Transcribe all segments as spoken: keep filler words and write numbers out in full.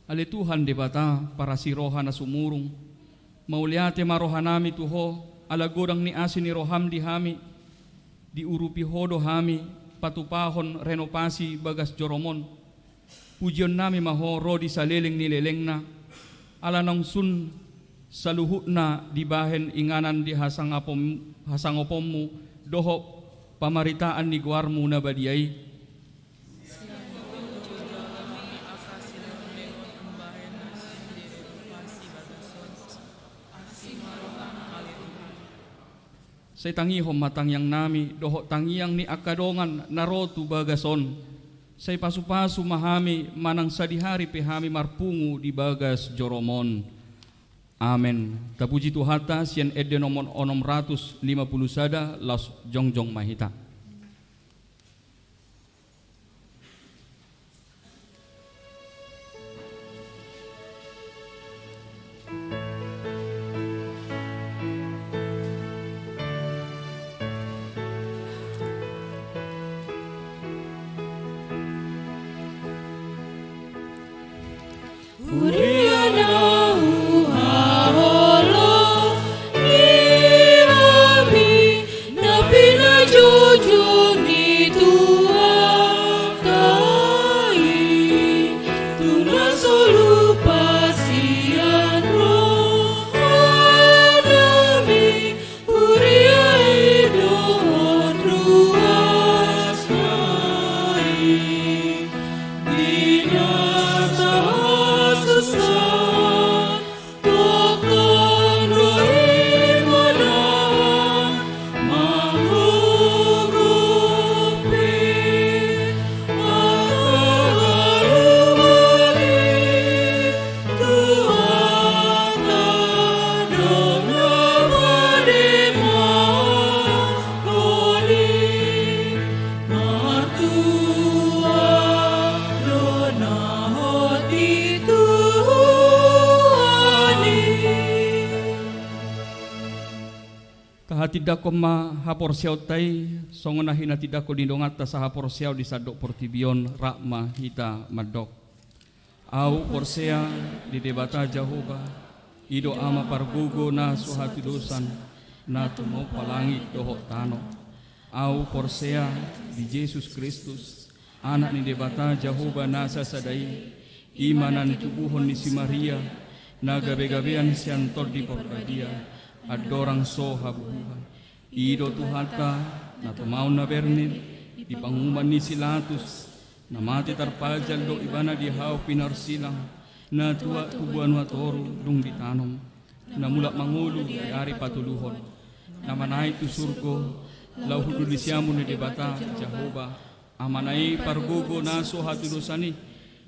Ale Tuhan Debata, parasi roha na sumurung, mauliate ma rohanami tu Ho, ala godang ni asi ni roham di hami, diurupi Ho do hami patupahon renovasi bagas jorom on. Pujionnami ma Ho ro di saleleng ni lelengna, ala naung sun saluhutna dibahen inganan di hasangapom-, hasangaponmu dohot pamaritaan ni goarmu na badia i. Sai tangihon ma tangiangnami dohot tangiang ni angka dongan na ro tu bagas on. Sai pasupasu ma hami manang sadihari pe hami marpungu di bagas jorom on. Amen. Tapuji Tuhanta sian ende nomor onom ratus lima pulu sada, laos jongjong ma hita. Huria na huhaholongi hami, na pinajujung ni Tuhanta i, tu na so lupa sian rohanami, huria i dohot ruasna i, di na sahasusaan, tongtong do i manahan, manggogopi angka haluaon i. Tuhanta do na pademanhon i, martua do na hot di Tuhan i. Tahatindangkon ma haporseaonta i, songon na hinatindangkon ni donganta sahaporseaon di sandok portibi on, rap ma hita mandok. Ahu porsea di Debata Jahowa, i do Ama pargogo na so hatudosan, na tumompa langit dohot tano. Ahu porsea di Jesus Kristus, Anak ni Debata Jahowa na sasada i, i ma na nitubuhon ni si Maria, na gabegabean sian Tondi Parbadia, andorang so habubuhan. I do Tuhanta, na tumaon na bernit, di panguhuman ni si Latus, na mate tarpajal do ibana di hau pinarsilang, na tuat tu banua toru dung ditanom, na mulak mangolu di ari patoluhon, na manaek tu surgo, laho hundul di siamun ni Debata Jahowa, Amana i pargogo na so hatudosan i,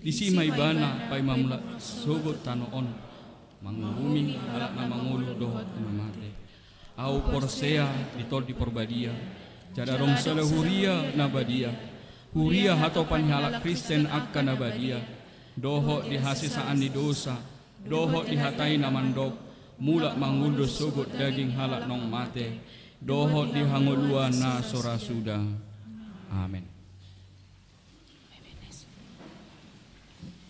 disi ma ibana paima mulak sogot tano on, manguhumi halak na mangolu dohot na mate. Ahu porsea di Tondi Parbadia, jala adong sada huria na badia, huria hatopan ni halak Kristen angka na badia, dohot di hasesaan ni dosa, dohot di hata i na mandok, mulak mangolu do sogot daging halak naung mate, dohot di hangoluan na so ra suda. Amen.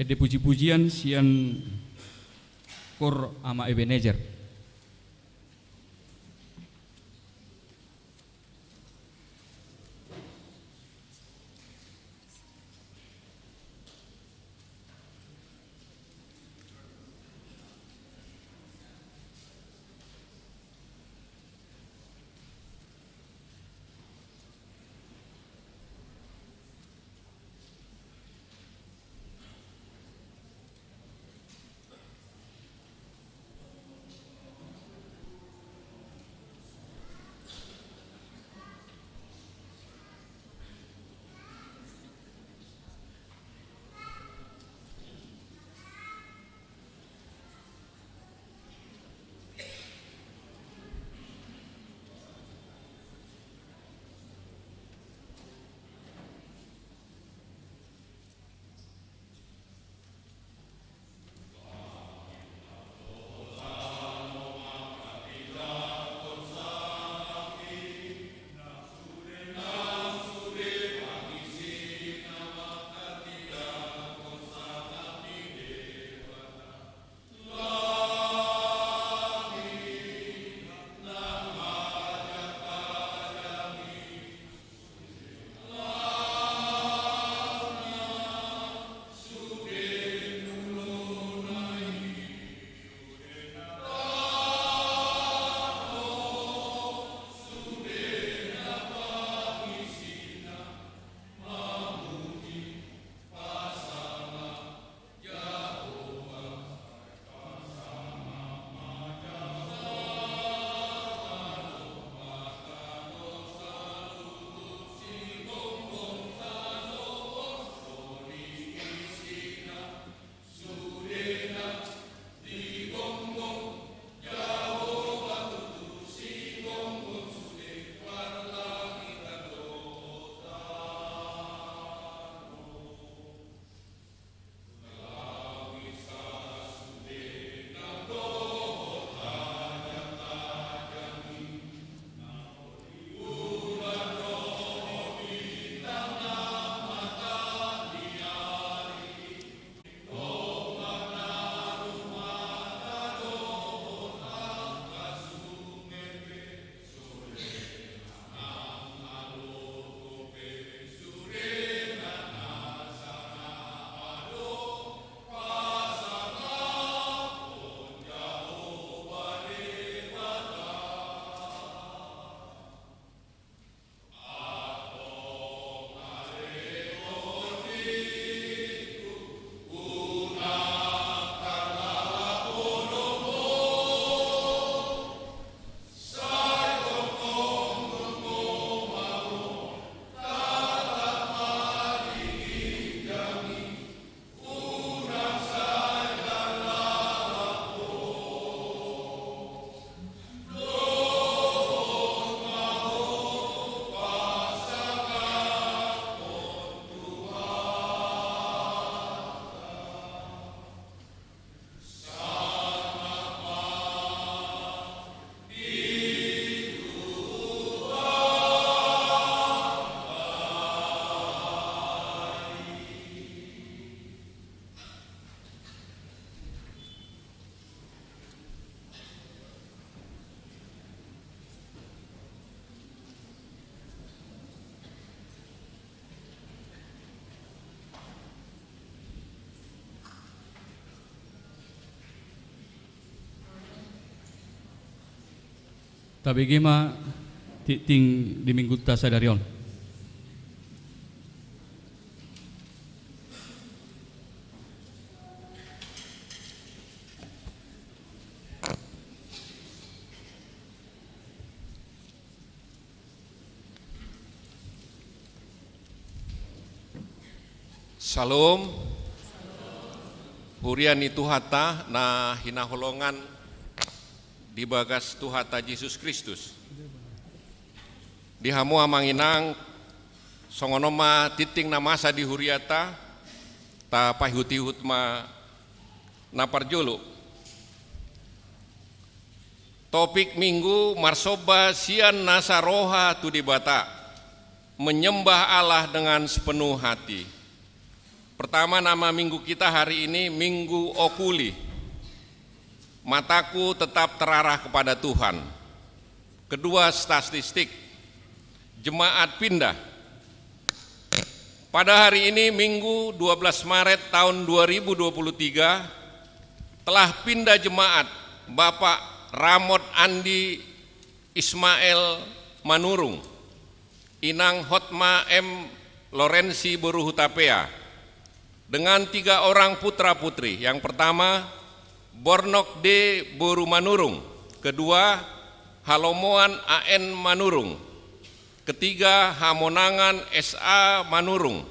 Ende pujipujian sian Kor Ama Ebenezer. Tabege ma tingting di Minggunta sadari on. Syalom. Huria ni Tuhanta na hinaholongan di bagas Tuhanta Jesus Kristus. Di hamu amang inang, songon on ma tingting na masa di huriata, tapaihut-ihut ma na parjolo. Topik Minggu: Marsomba sian nasa roha tu Debata, menyembah Allah dengan sepenuh hati. Pertama, nama Minggu kita hari ini Minggu Oculi. Mataku tetap terarah kepada Tuhan. Kedua, statistik. Jemaat pindah. Pada hari ini, Minggu dua belas Maret tahun dua ribu dua puluh tiga, telah pindah jemaat Bapak Ramot Andi Ismail Manurung, Inang Hotma M Lorensi boru Hutapea, dengan tiga orang putra-putri. Yang pertama, Bornok D boru Manurung. Kedua, Halomoan A N Manurung. Ketiga, Hamonangan S A Manurung.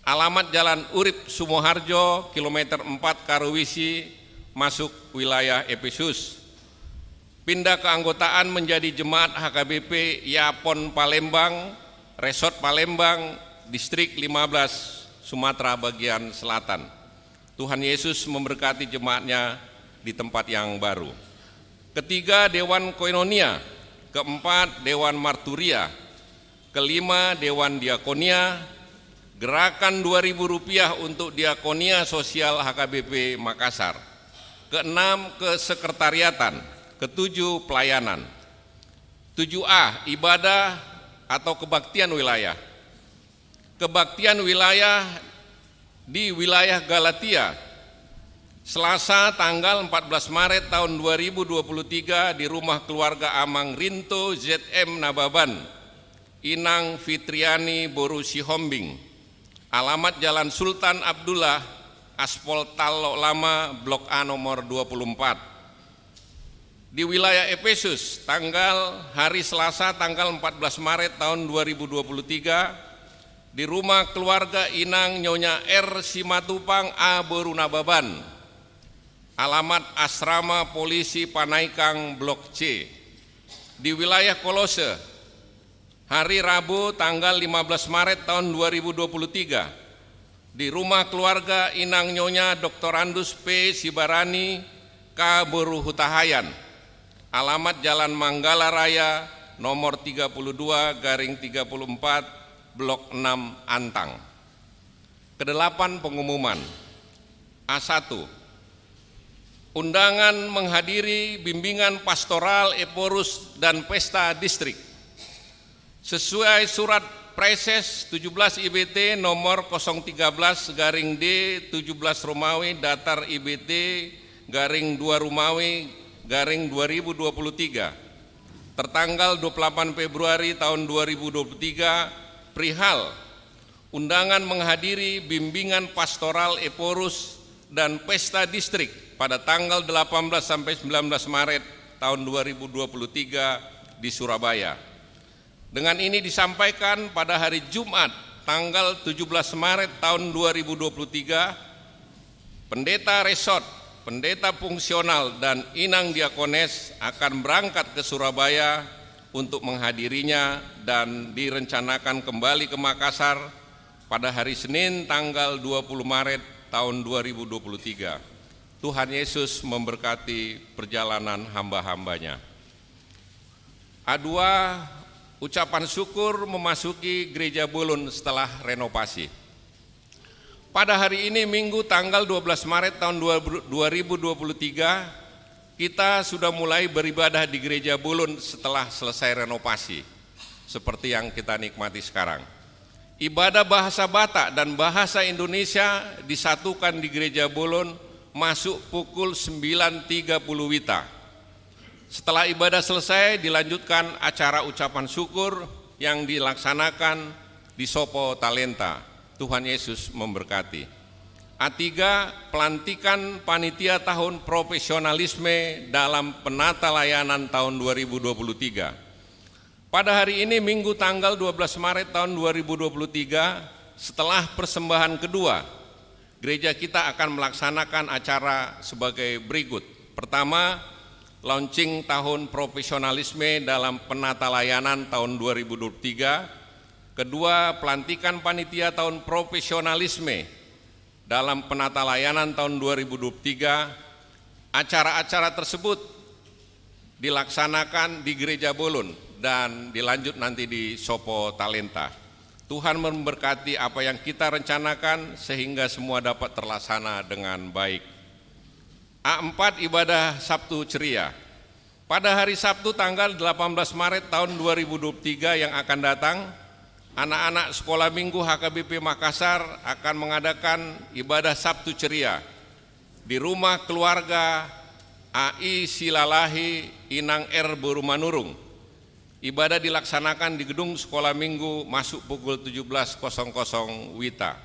Alamat Jalan Urip Sumoharjo, kilometer empat, Karowishi, masuk wilayah Epesus. Pindah keanggotaan menjadi jemaat H K B P Yapon Palembang, Resort Palembang, Distrik lima belas, Sumatera bagian selatan. Tuhan Yesus memberkati jemaatnya di tempat yang baru. Ketiga, Dewan Koinonia. Keempat, Dewan Marturia. Kelima, Dewan Diakonia. Gerakan dua ribu rupiah untuk Diakonia Sosial H K B P Makassar. Keenam, kesekretariatan. Ketujuh, pelayanan. Tujuh A, ibadah atau kebaktian wilayah. Kebaktian wilayah di wilayah Galatia. Selasa, tanggal empat belas Maret tahun dua ribu dua puluh tiga, di rumah keluarga Amang Rinto Z M Nababan, Inang Fitriani boru Sihombing. Alamat Jalan Sultan Abdullah, Aspol Tallok Lama, Blok A nomor dua puluh empat. Di wilayah Epesus, tanggal, hari Selasa, tanggal empat belas Maret tahun dua ribu dua puluh tiga, di rumah keluarga Inang Nyonya R Simatupang A boru Nababan. Alamat Asrama Polisi Panaikang, Blok C. Di wilayah Kolose, hari Rabu, tanggal lima belas Maret tahun dua ribu dua puluh tiga, di rumah keluarga Inang Nyonya Doktorandus P Sibarani K boru Hutahaean. Alamat Jalan Manggala Raya, nomor tiga puluh dua garing tiga puluh empat, Blok enam, Antang. Kedelapan, pengumuman. A satu. Undangan menghadiri bimbingan pastoral Ephorus dan pesta distrik. Sesuai surat Praeses tujuh belas I B T nomor kosong tiga belas garing D tujuh belas Romawi datar I B T garing dua Romawi garing dua ribu dua puluh tiga, tertanggal dua puluh delapan Februari tahun dua ribu dua puluh tiga, perihal undangan menghadiri bimbingan pastoral Ephorus dan pesta distrik pada tanggal delapan belas sampai sembilan belas Maret tahun dua ribu dua puluh tiga di Surabaya. Dengan ini disampaikan, pada hari Jumat, tanggal tujuh belas Maret tahun dua ribu dua puluh tiga, Pendeta Resort, Pendeta Fungsional, dan Inang Diakones akan berangkat ke Surabaya untuk menghadirinya dan direncanakan kembali ke Makassar pada hari Senin, tanggal dua puluh Maret tahun dua ribu dua puluh tiga. Tuhan Yesus memberkati perjalanan hamba-hamba-Nya. A dua, ucapan syukur memasuki Gereja Bolon setelah renovasi. Pada hari ini, Minggu, tanggal dua belas Maret tahun dua, dua ribu dua puluh tiga, kita sudah mulai beribadah di Gereja Bolon setelah selesai renovasi, seperti yang kita nikmati sekarang. Ibadah bahasa Batak dan bahasa Indonesia disatukan di Gereja Bolon masuk pukul sembilan tiga puluh WITA. Setelah ibadah selesai, dilanjutkan acara ucapan syukur yang dilaksanakan di Sopo Talenta. Tuhan Yesus memberkati. A tiga, pelantikan panitia tahun profesionalisme dalam penata layanan tahun dua ribu dua puluh tiga. Pada hari ini, Minggu tanggal dua belas Maret tahun dua ribu dua puluh tiga, setelah persembahan kedua, gereja kita akan melaksanakan acara sebagai berikut. Pertama, launching tahun profesionalisme dalam penata layanan tahun dua ribu dua puluh tiga. Kedua, pelantikan panitia tahun profesionalisme dalam penata layanan tahun dua ribu dua puluh tiga. Acara-acara tersebut dilaksanakan di Gereja Bolon dan dilanjut nanti di Sopo Talenta. Tuhan memberkati apa yang kita rencanakan sehingga semua dapat terlaksana dengan baik. A empat, ibadah Sabtu ceria. Pada hari Sabtu tanggal delapan belas Maret tahun dua ribu dua puluh tiga yang akan datang, anak-anak Sekolah Minggu H K B P Makassar akan mengadakan ibadah Sabtu ceria di rumah keluarga A I Silalahi Inang R boru Manurung. Ibadah dilaksanakan di gedung Sekolah Minggu masuk pukul tujuh belas kosong kosong WITA.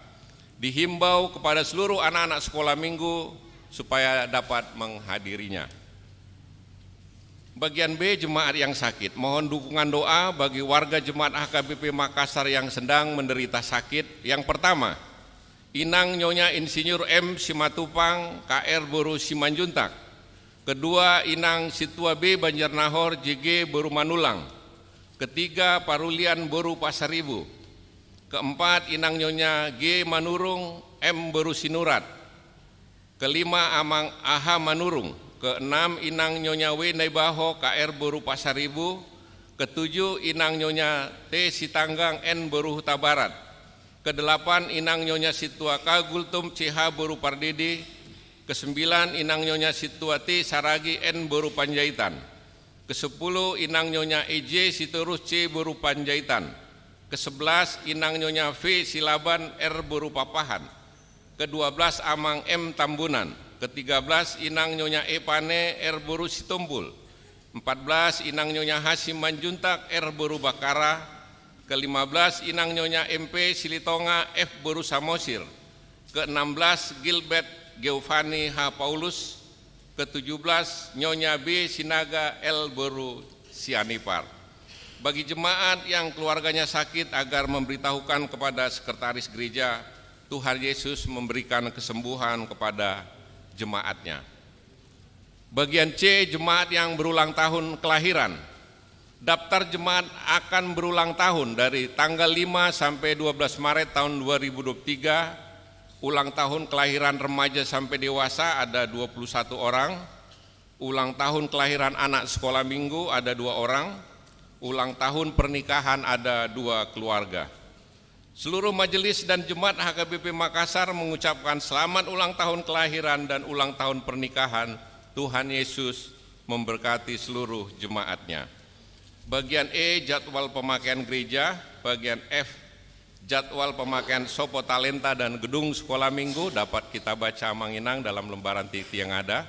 Dihimbau kepada seluruh anak-anak Sekolah Minggu supaya dapat menghadirinya. Bagian B, jemaat yang sakit. Mohon dukungan doa bagi warga jemaat H K B P Makassar yang sedang menderita sakit. Yang pertama, Inang Nyonya Insinyur M Simatupang, K R boru Simanjuntak. Kedua, Inang Sintua B Banjarnahor, J G boru Manulang. Ketiga, Parulian boru Pasaribu. Keempat, Inang Nyonya G Manurung, M boru Sinurat. Kelima, Amang Aha Manurung. Keenam, Inang Nyonya W Naibaho, K R boru Pasaribu. Ketujuh, Inang Nyonya T Sitanggang, N boru Hutabarat. Kedelapan, Inang Nyonya Sintua K Gultom, C H boru Pardede. Kesembilan, Inang Nyonya Sintua T Saragi, N boru Panjaitan. Kesepuluh, Inang Nyonya E J Sitorus, C boru Panjaitan. Kesebelas, Inang Nyonya V Silaban, R boru Pakpahan. Kedua belas, Amang M Tambunan. Ketiga belas, Inang Nyonya E Pane, R boru Sitompul. Empat belas, Inang Nyonya H Simanjuntak, R boru Bakkara. Kelima belas, Inang Nyonya M P Silitonga, F boru Samosir. Keenam belas, Gilbert Geovani H Paulus. Ketujuh belas, Nyonya B Sinaga, L boru Sianipar. Bagi jemaat yang keluarganya sakit, agar memberitahukan kepada sekretaris gereja. Tuhan Yesus memberikan kesembuhan kepada jemaatnya. Bagian C, jemaat yang berulang tahun kelahiran. Daftar jemaat akan berulang tahun dari tanggal lima sampai dua belas Maret tahun dua ribu dua puluh tiga. Ulang tahun kelahiran remaja sampai dewasa ada dua puluh satu orang. Ulang tahun kelahiran anak sekolah minggu ada dua orang. Ulang tahun pernikahan ada dua keluarga. Seluruh majelis dan jemaat H K B P Makassar mengucapkan selamat ulang tahun kelahiran dan ulang tahun pernikahan. Tuhan Yesus memberkati seluruh jemaatnya. Bagian E, jadwal pemakaian gereja. Bagian F, jadwal pemakaian Sopo Talenta dan gedung sekolah minggu, dapat kita baca Amang Inang dalam lembaran tiktik yang ada.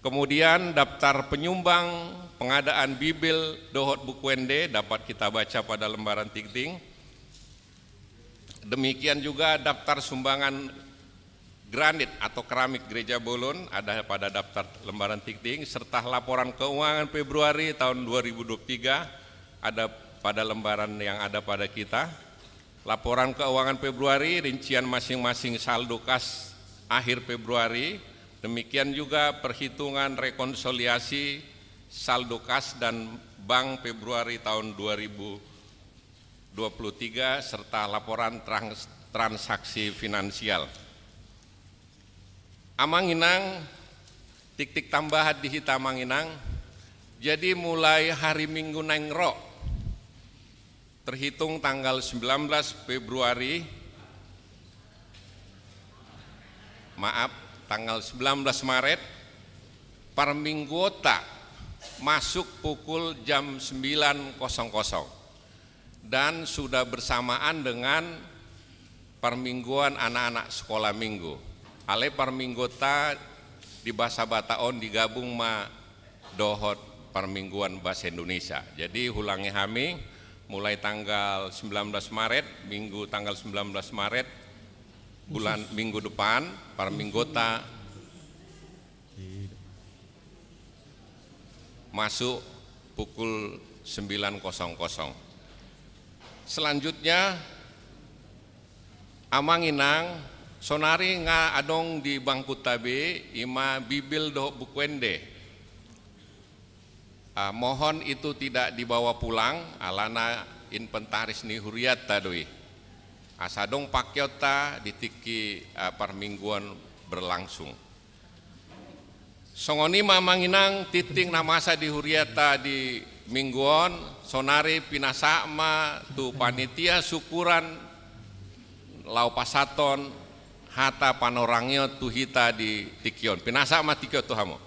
Kemudian daftar penyumbang pengadaan Bibel dohot buku ende dapat kita baca pada lembaran tiktik. Demikian juga daftar sumbangan granit atau keramik Gereja Bolon ada pada daftar lembaran tiktik, serta laporan keuangan Februari tahun dua ribu dua puluh tiga ada pada lembaran yang ada pada kita. Laporan keuangan Februari, rincian masing-masing saldo kas akhir Februari, demikian juga perhitungan rekonsiliasi saldo kas dan bank Februari tahun dua ribu dua puluh tiga, serta laporan trans-, transaksi finansial. Amang Inang, tiktik tambahan di hita Amang Inang. Jadi mulai hari Minggu naeng ro, terhitung tanggal sembilan belas Februari, maaf, tanggal sembilan belas Maret, parmingguonta masuk pukul jam sembilan kosong kosong. Dan sudah bersamaan dengan parmingguan anak-anak sekolah minggu. Alai parmingguonta di basa Batak on digabung ma dohot parmingguan bahasa Indonesia. Jadi, huulangi hami, mulai tanggal sembilan belas Maret, Minggu tanggal sembilan belas Maret, bulan minggu depan, parmingguta masuk pukul sembilan kosong kosong. Selanjutnya, Amang Inang, sonari nga adong di bangkuta be, ima Bibel dohot Buku Ende. Ah, mohon itu tidak dibawa pulang, alana inventaris ni huriata do i. Asa adong pakeonta di tingki, ah, parmingguan berlangsung. Songon i ma Amang Inang, tingting na masa di huriata di minggu on, sonari pinasahat ma tu panitia syukuran laho pasahathon hata panorangion tu hita di tingki on. Pinasahat ma tingki on tu hamu.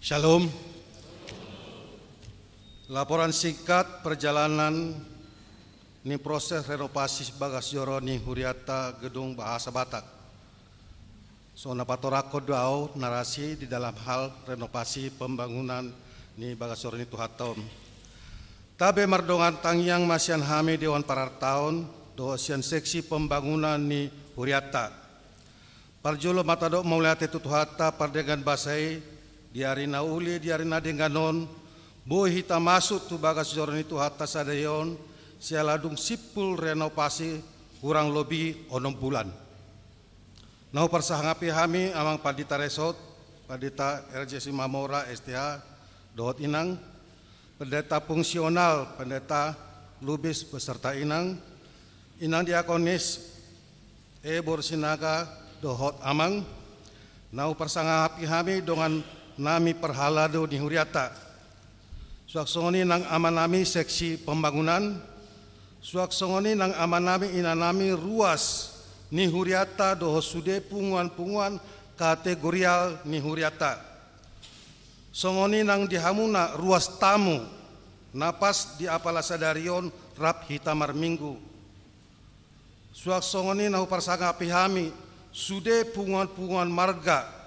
Shalom. Laporan singkat perjalanan ni proses renovasi bagas joro ni huriata Gedung Bahasa Batak. So na patorangkon do au narasi di dalam hal renovasi pembangunan ni bagas joro ni Tuhanta on. Tabe mardongan tangiang ma sian hami Dewan Parartaon dohot sian seksi pembangunan ni huriata. Parjolo ma tadok mauliate tu Tuhanta pardenggan basa i, di ari na uli, di ari na denggan on, boi hita masuk tu bagas joro ni Tuhanta sadari on, siala dung simpul renovasi hurang lobi onom bulan. Na huparsangapi hami Amang Pandita Resort, Pandita R J Simamora S T H, dohot Inang, Pendeta fungsional, Pendeta Lubis beserta Inang, Inang Diakonis Ebor Sinaga dohot Amang, na huparsangapi hami dongan nami parhalado ni huriata. Suang songon i nang ama nami seksi pembangunan, suang songon i nang ama nami ina nami ruas ni huriata dohot sude punguan-punguan kategorial ni huriata. Songon i nang di hamuna ruas tamu, na pas di apala sadari on rap hita marminggu. Suang songon i na huparsangapi hami, sude punguan-punguan marga,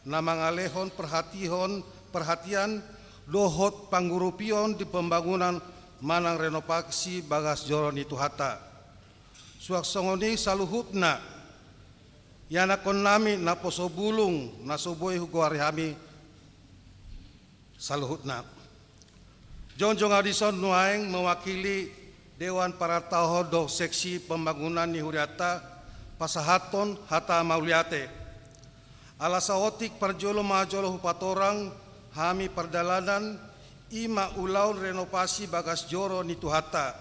na mangalehon perhatihon, perhatian, dohot pangurupion di pembangunan manang renovasi bagas joro ni Tuhanta. Suang songon i saluhutna, ianakkon nami naposo bulung, na so boi hugoari hami saluhutna. Jongjong au dison nuaeng mewakili Dewan Parartaon dohot seksi pembangunan ni huriata pasahathon hata mauliate. Ala saotik parjolo ma jolo hupatorang hami pardalanan i ma ulaon renovasi bagas joro ni Tuhanta.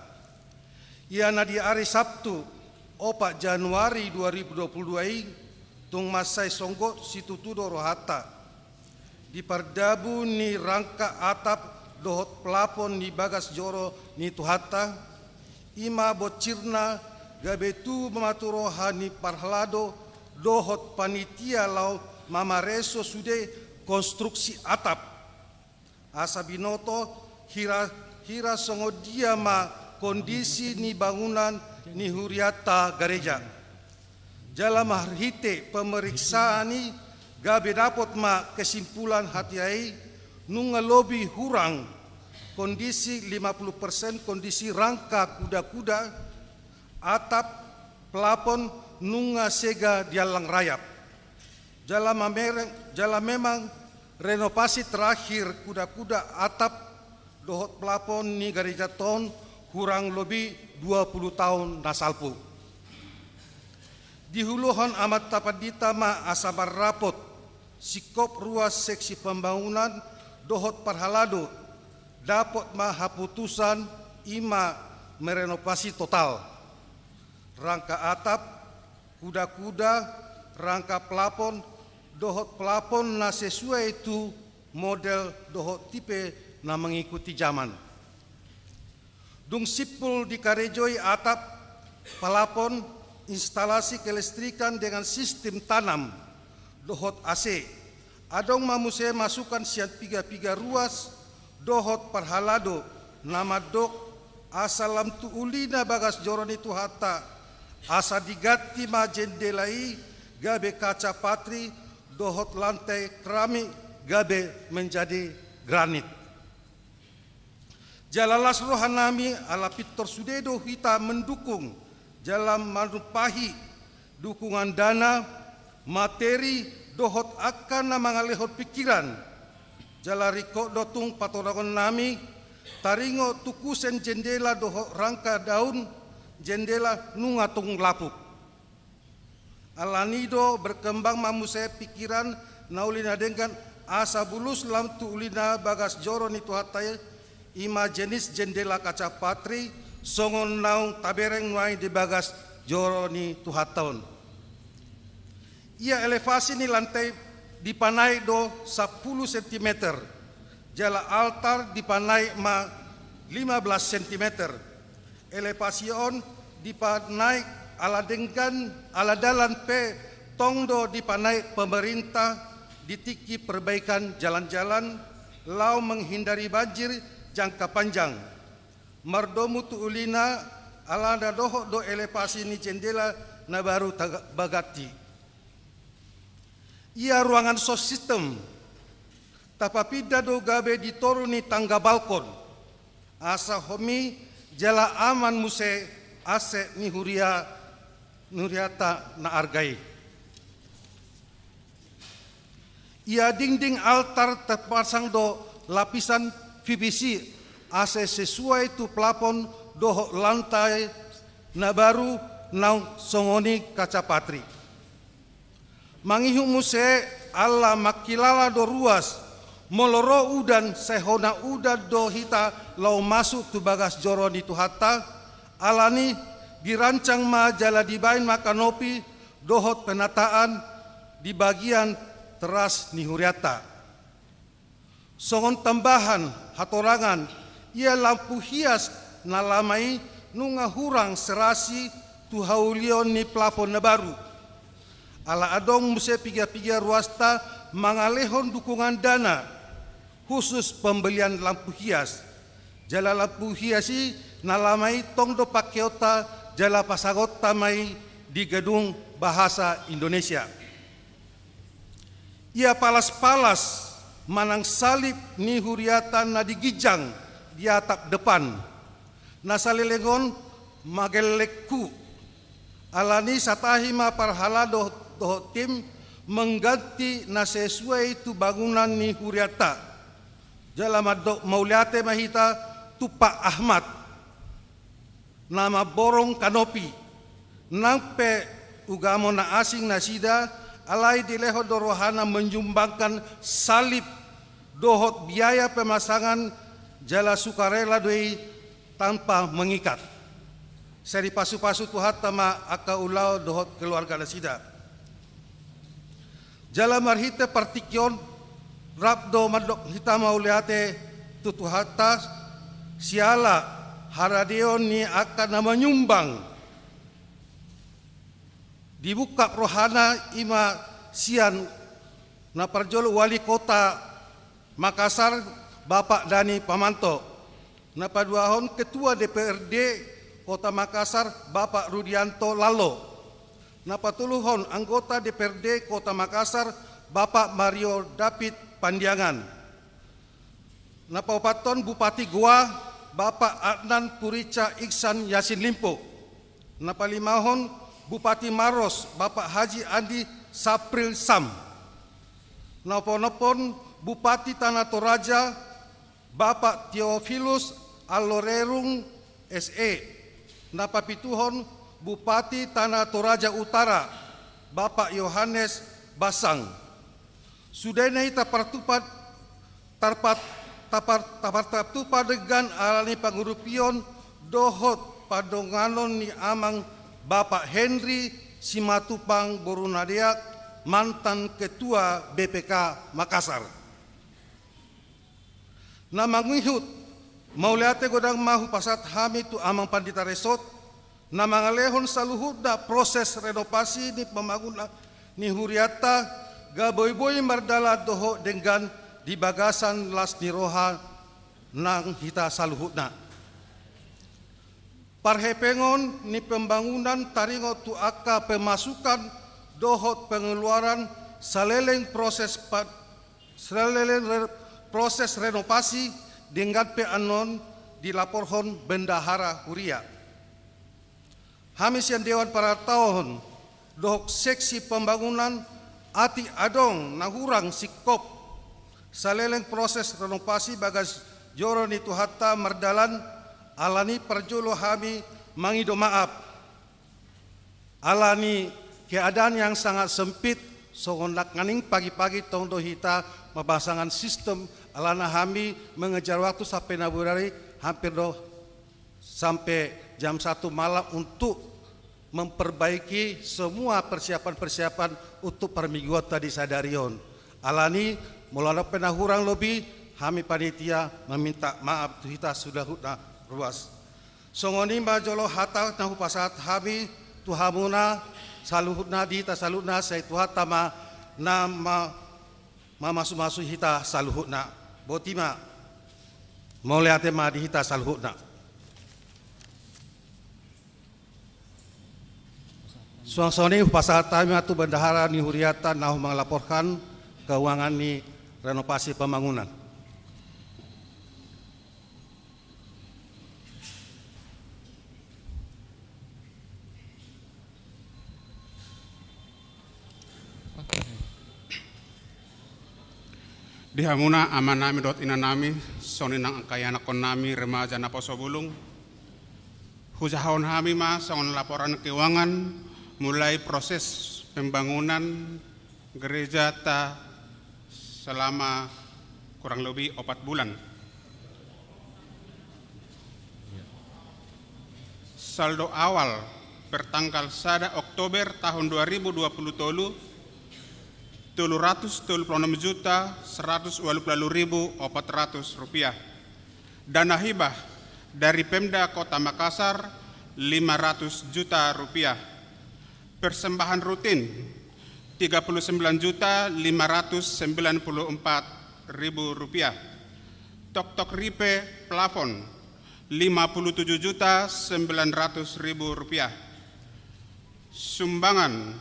Ia na di ari Sabtu, opat Januari dua ribu dua puluh dua i, tung mansai songgot situtu do rohanta. Di pardabu ni rangka atap dohot plafon ni bagas joro ni Tuhanta, i ma bonsirna gabe tubu ma tu roha ni parhalado dohot panitia laho mamareso sude konstruksi atap. Asa binoto hira, hira songon dia ma kondisi ni bangunan ni huriata gareja. Jala marhite pemeriksaan i gabe dapot ma kesimpulan hatiha i nunga lobi hurang kondisi lima puluh persen kondisi rangka kuda-kuda, atap, plafon nunga sega diallang rayap. Jala mamereng, jala memang renovasi terakhir kuda-kuda atap dohot plafon ni gareja on hurang lobi dua puluh taon na salpu. Diuluhon amanta pandita ma asa marrapot singkop ruas seksi pembangunan dohot parhalado dapot ma haputusan i ma merenovasi total. Rangka atap, kuda-kuda, rangka plafon, dohot plafon na sesuai tu model dohot tipe na mengikuti zaman. Dung simpul dikarejoi atap, palapon, instalasi kelistrikan dengan sistim tanam dohot A C. Adong ma muse masukan sian piga-piga ruas dohot parhalado na mandok asa lam tu ulina bagas joro ni Tuhanta, asa diganti ma jendela i gabe kaca patri dohot lantai keramik gabe menjadi granit. Jala las rohanami ala pintor sude do hita mendukung jala manumpahi dukungan dana, materi dohot angka na mangalehon pikiran. Jala ringkot do tung patorangonnami taringot tu kusen jendela dohot rangka daun jendela nunga tung lapuk. Alani do berkembang ma muse pikiran na uli na denggan asa bulus lam tu ulina bagas joro ni Tuhanta i, i ma jenis jendela kaca patri songon naung tabereng nuaeng di bagas joro ni Tuhanta on. Ia elevasi ni lantai dipanaek do sampulu sentimeter, jala altar dipanaek ma lima belas sentimeter. Elevasi on dipanaek ala denggan, ala dalan pe tong do dipanaek pemerintah di tingki perbaikan jalan-jalan laho menghindari banjir jangka panjang. Mardomu tu ulina alana dohot do elevasi ni jendela na baru taga-, baganti. Ia ruangan sound system tapapinda do gabe di toru ni tangga balkon, asa homi jala aman muse aset ni huria, ni hurianta na arga i. Ia dinding altar terpasang do lapisan P V C asa sesuai tu plafon dohot lantai na baru naung songon i kaca patri. Mangihut muse ala mangkilala do ruas, molo ro udan sai hona udan do hita laho masuk tu bagas joro ni Tuhanta, alani dirancang ma jala dibaen ma kanopi dohot penataan di bagian teras ni hurianta. Songon tambahan hatorangan, ia lampu hias na lama i nunga hurang serasi tu haulion ni plafon na baru. Ala adong muse piga-piga ruasta mangalehon dukungan dana khusus pembelian lampu hias. Jala lampu hias i na lama i tong do pakeonta jala pasahatonta ma i di gedung bahasa Indonesia. Ia palas-palas manang salib ni hurianta na di ginjang di atap depan, na saleleng on magellenghu. Alani satahi ma parhalado dohot tim mengganti na sesuai tu bangunan ni hurianta. Jala mandok mauliate ma hita tu Pak Ahmad na mamborong kanopi, nang pe ugamo na asing nasida, alai dilehon do rohana menyumbangkan salib dohot biaya pemasangan jala sukarela do i tanpa mengikat. Sai dipasu-pasu Tuhanta ma angka ulaon dohot keluarga nasida. Jala marhite partingkian on rap do mandok hita mauliate tu Tuhanta siala haradeon ni angka na manyumbang. Dibungkap rohana i ma sian na parjolo Wali Kota Makassar, Bapak Dani Pamanto. Na paduahon Ketua D P R D Kota Makassar, Bapak Rudianto Lalo. Na patoluhon anggota D P R D Kota Makassar, Bapak Mario David Pandiangan. Na paopathon Bupati Gowa, Bapak Adnan Purica Iksan Yassin Limpo. Na palimahon Bupati Maros, Bapak Haji Andi Sapril Sam. Na paonomhon Bupati Tanah Toraja, Bapak Theophilus Allorerung S E. Na papituhon Bupati Tanah Toraja Utara, Bapak Yohanes Basang. Sude na i tapartupa, tarpat, tapar, tapartupa denggan alani pangurupion dohot pandonganon ni amang Bapak Henry Simatupang boru na deak, mantan Ketua B P K Makassar. Na mangihut Mauliate godang ma hupasahat hami tu Amang Pandita Resort, na mangalehon saluhutna proses renovasi ni pembangunan ni hurianta, gabe boi mardalan dohot denggan di bagasan las ni roha nang hita saluhutna. Parhepengon ni pembangunan taringot tu angka pemasukan dohot pengeluaran saleleng proses pa-, saleleng re-, proses renovasi, denggan pe annon dilaporhon bendahara huria. Hami sian Dewan Parataon dohot seksi pembangunan, atik adong na hurang singkop saleleng proses renovasi bagas joro ni Tuhanta mardalan, alani parjolo hami mangido maaf. Alani keadaan yang sangat sempit, songon nangkaning pagi-pagi tong do hita mamasangan sistem, alana hami mengejar waktu sampai na bodari hampir do sampai jam satu malam untuk memperbaiki semua persiapan-persiapan untuk parmingguanta di sadari on. Alani, molo adong pe na hurang lobi, hami panitia meminta maaf tu hita saluhutna ruas. Songon i ma jolo hata na hupasahat hami tu hamuna saluhutna, di hita saluhutna, sai Tuhanta ma na ma-, mamasu-masu hita saluhutna. Boti ma. Mauliate ma di hita saluhutna. Suang songon i hupasahat hami ma tu bendahara ni hurianta na mangalaporkan keuangan ni renovasi pembangunan. Di hamuna amanami dohot inanami, songon i nang angka ianakkonnami remaja naposo bulung, hujahahon hami ma songon laporan keuangan mulai proses pembangunan gerejata selama kurang lebih opat bulan. Saldo awal per tanggal sada Oktober tahun dua ribu dua puluh tolu, tolu ratus tolu puluh enam juta seratus walu puluh walu ribu opat ratus rupiah. Dana hibah dari Pemda Kota Makassar, lima ratus juta rupiah. Persembahan rutin, tiga puluh sembilan juta lima ratus sembilan puluh empat ribu rupiah. Toktok ripe plafon, lima puluh tujuh juta sembilan ratus ribu rupiah. Sumbangan,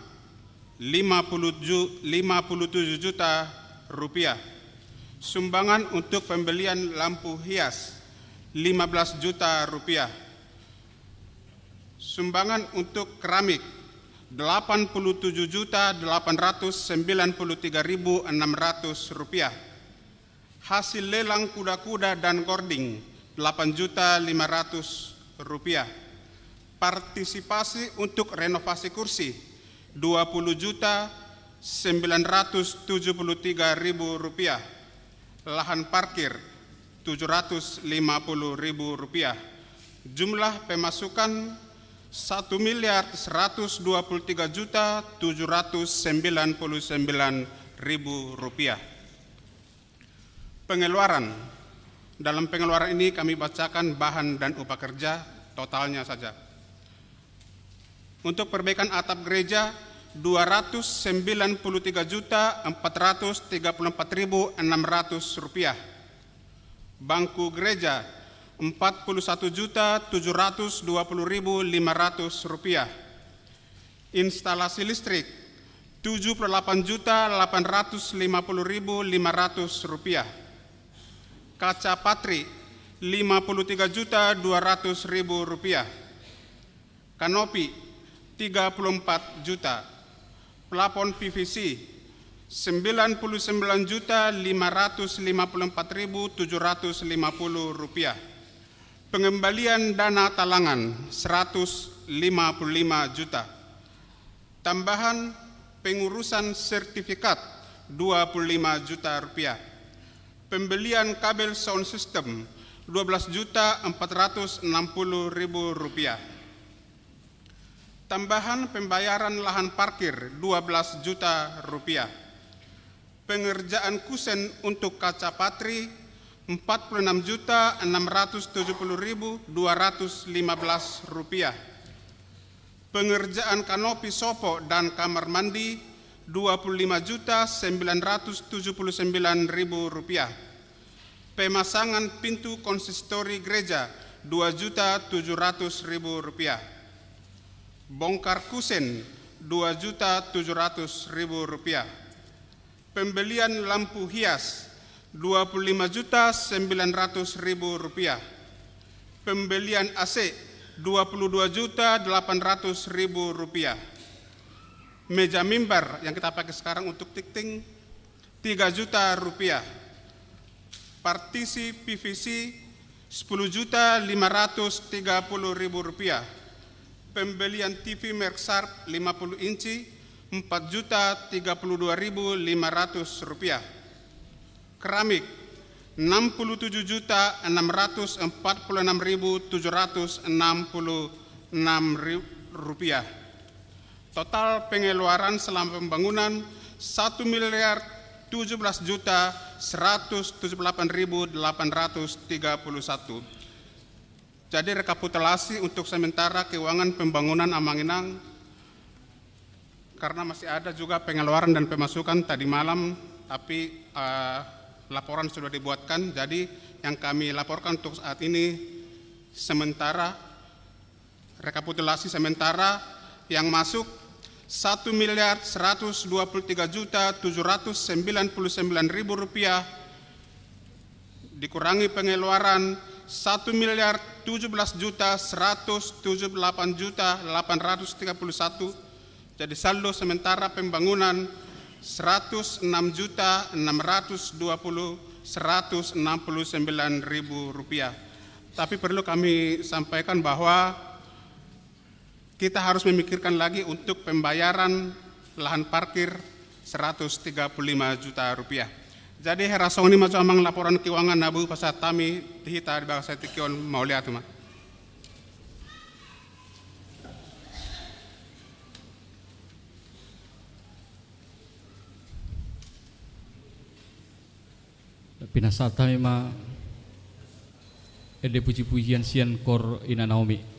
lima puluh ju-, lima puluh tujuh juta rupiah. Sumbangan untuk pembelian lampu hias, lima belas juta rupiah. Sumbangan untuk keramik, delapan puluh tujuh juta delapan ratus sembilan puluh tiga ribu enam ratus rupiah. Hasil lelang kuda-kuda dan gording, delapan juta lima ratus rupiah. Partisipasi untuk renovasi kursi, dua puluh juta sembilan ratus tujuh puluh tiga ribu rupiah. Lahan parkir, tujuh ratus lima puluh ribu rupiah. Jumlah pemasukan, satu miliar seratus dua puluh tiga juta tujuh ratus sembilan puluh sembilan ribu rupiah. Pengeluaran. Dalam pengeluaran ini kami bacakan bahan dan upah kerja totalnya saja. Untuk perbaikan atap gereja, dua ratus sembilan puluh tiga juta empat ratus tiga puluh empat ribu enam ratus rupiah. Bangku gereja, empat puluh satu juta tujuh ratus dua puluh ribu lima ratus rupiah. Instalasi listrik, tujuh puluh delapan juta delapan ratus lima puluh ribu lima ratus rupiah. Kaca patri, lima puluh tiga juta dua ratus ribu rupiah. Kanopi, tiga puluh empat juta. Plafon P V C, sembilan puluh sembilan juta lima ratus lima puluh empat ribu tujuh ratus lima puluh rupiah. Pengembalian dana talangan, seratus lima puluh lima juta. Tambahan pengurusan sertifikat, dua puluh lima juta rupiah. Pembelian kabel sound system, dua belas juta empat ratus enam puluh ribu rupiah. Tambahan pembayaran lahan parkir, dua belas juta rupiah. Pengerjaan kusen untuk kaca patri, empat puluh enam juta enam ratus tujuh puluh ribu dua ratus lima belas rupiah. Pengerjaan kanopi sopo dan kamar mandi, dua puluh lima juta sembilan ratus tujuh puluh sembilan ribu rupiah. Pemasangan pintu konsistori gereja, dua juta tujuh ratus ribu rupiah. Bongkar kusen, dua juta tujuh ratus ribu rupiah. Pembelian lampu hias, dua puluh lima juta sembilan ratus ribu rupiah. Pembelian A C, dua puluh dua juta delapan ratus ribu rupiah. Meja mimbar yang kita pakai sekarang untuk tikting, tiga juta rupiah. Partisi P V C, sepuluh juta lima ratus tiga puluh ribu rupiah. Pembelian T V merek Sharp lima puluh inci, empat juta tiga puluh dua ribu lima ratus rupiah. Keramik, enam puluh tujuh juta enam ratus empat puluh enam ribu tujuh ratus enam puluh enam rupiah. Total pengeluaran selama pembangunan, satu miliar tujuh belas juta seratus tujuh puluh delapan ribu delapan ratus tiga puluh satu. Jadi, rekapitulasi untuk sementara keuangan pembangunan, Amang Inang, karena masih ada juga pengeluaran dan pemasukan tadi malam, tapi, eh, laporan sudah dibuatkan. Jadi, yang kami laporkan untuk saat ini sementara, rekapitulasi sementara, yang masuk satu miliar seratus dua puluh tiga juta tujuh ratus sembilan puluh sembilan ribu rupiah, dikurangi pengeluaran satu miliar tujuh belas juta seratus tujuh puluh delapan juta delapan ratus tiga puluh satu, jadi saldo sementara pembangunan seratus enam juta enam ratus dua puluh seratus enam puluh sembilan ribu rupiah. Tapi perlu kami sampaikan bahwa kita harus memikirkan lagi untuk pembayaran lahan parkir seratus tiga puluh lima juta rupiah. Jadi, hera, songon i ma jo, Amang, laporan keuangan na boi pasahat hami di hita di bagasan tingki on. Mauliate ma. Pinasahat hami ma ende puji-pujian sian Koor Ina Naomi.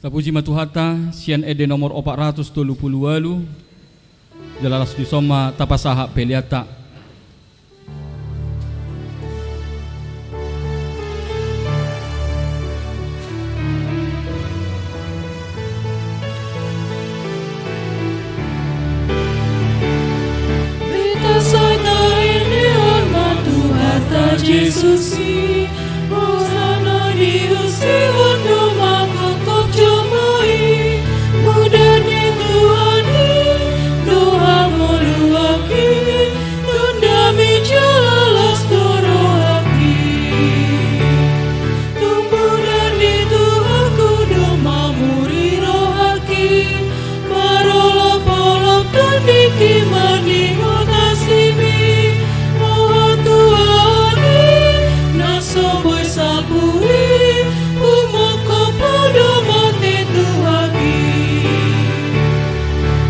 Tapuji ma Tuhanta, sian ende nomor opat ratus tolu pulu ualu, jala laos dison ma tapasahat peleanta. Beta sai taendehon ma Tuhanta Jesus i, hosana di huaso on do manghongkop jolma i, mudar ni Tuhan i, do hamoluan i, tunda mi jala las do rohangki. Tung mudar ni Tuhanku do mamuri rohangki, marolopolop tondingki mandingot asimi. Oho tuaon i, na so boi salpu i, humongkop Ho do mate Tuhanki.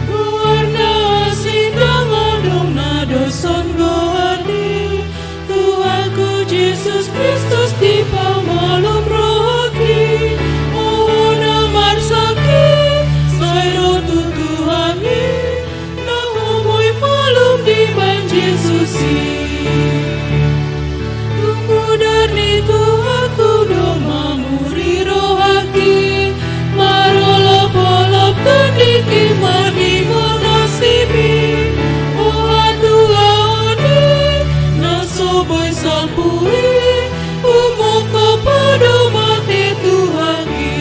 Goar na asing ndang adong na doshon goar ni Tuhanku Jesus Kristus, dipamalum rohangki. Oho na marsangkap, sai ro tu Tuhan i, na boi malum dibahen Jesus i. Tung mudar ni Tuhanku do mamuri rohangki, marolopolop tondingki mandingot asimi. Oho tuaon i, na so boi salpu i, humongkop Ho do mate Tuhanki.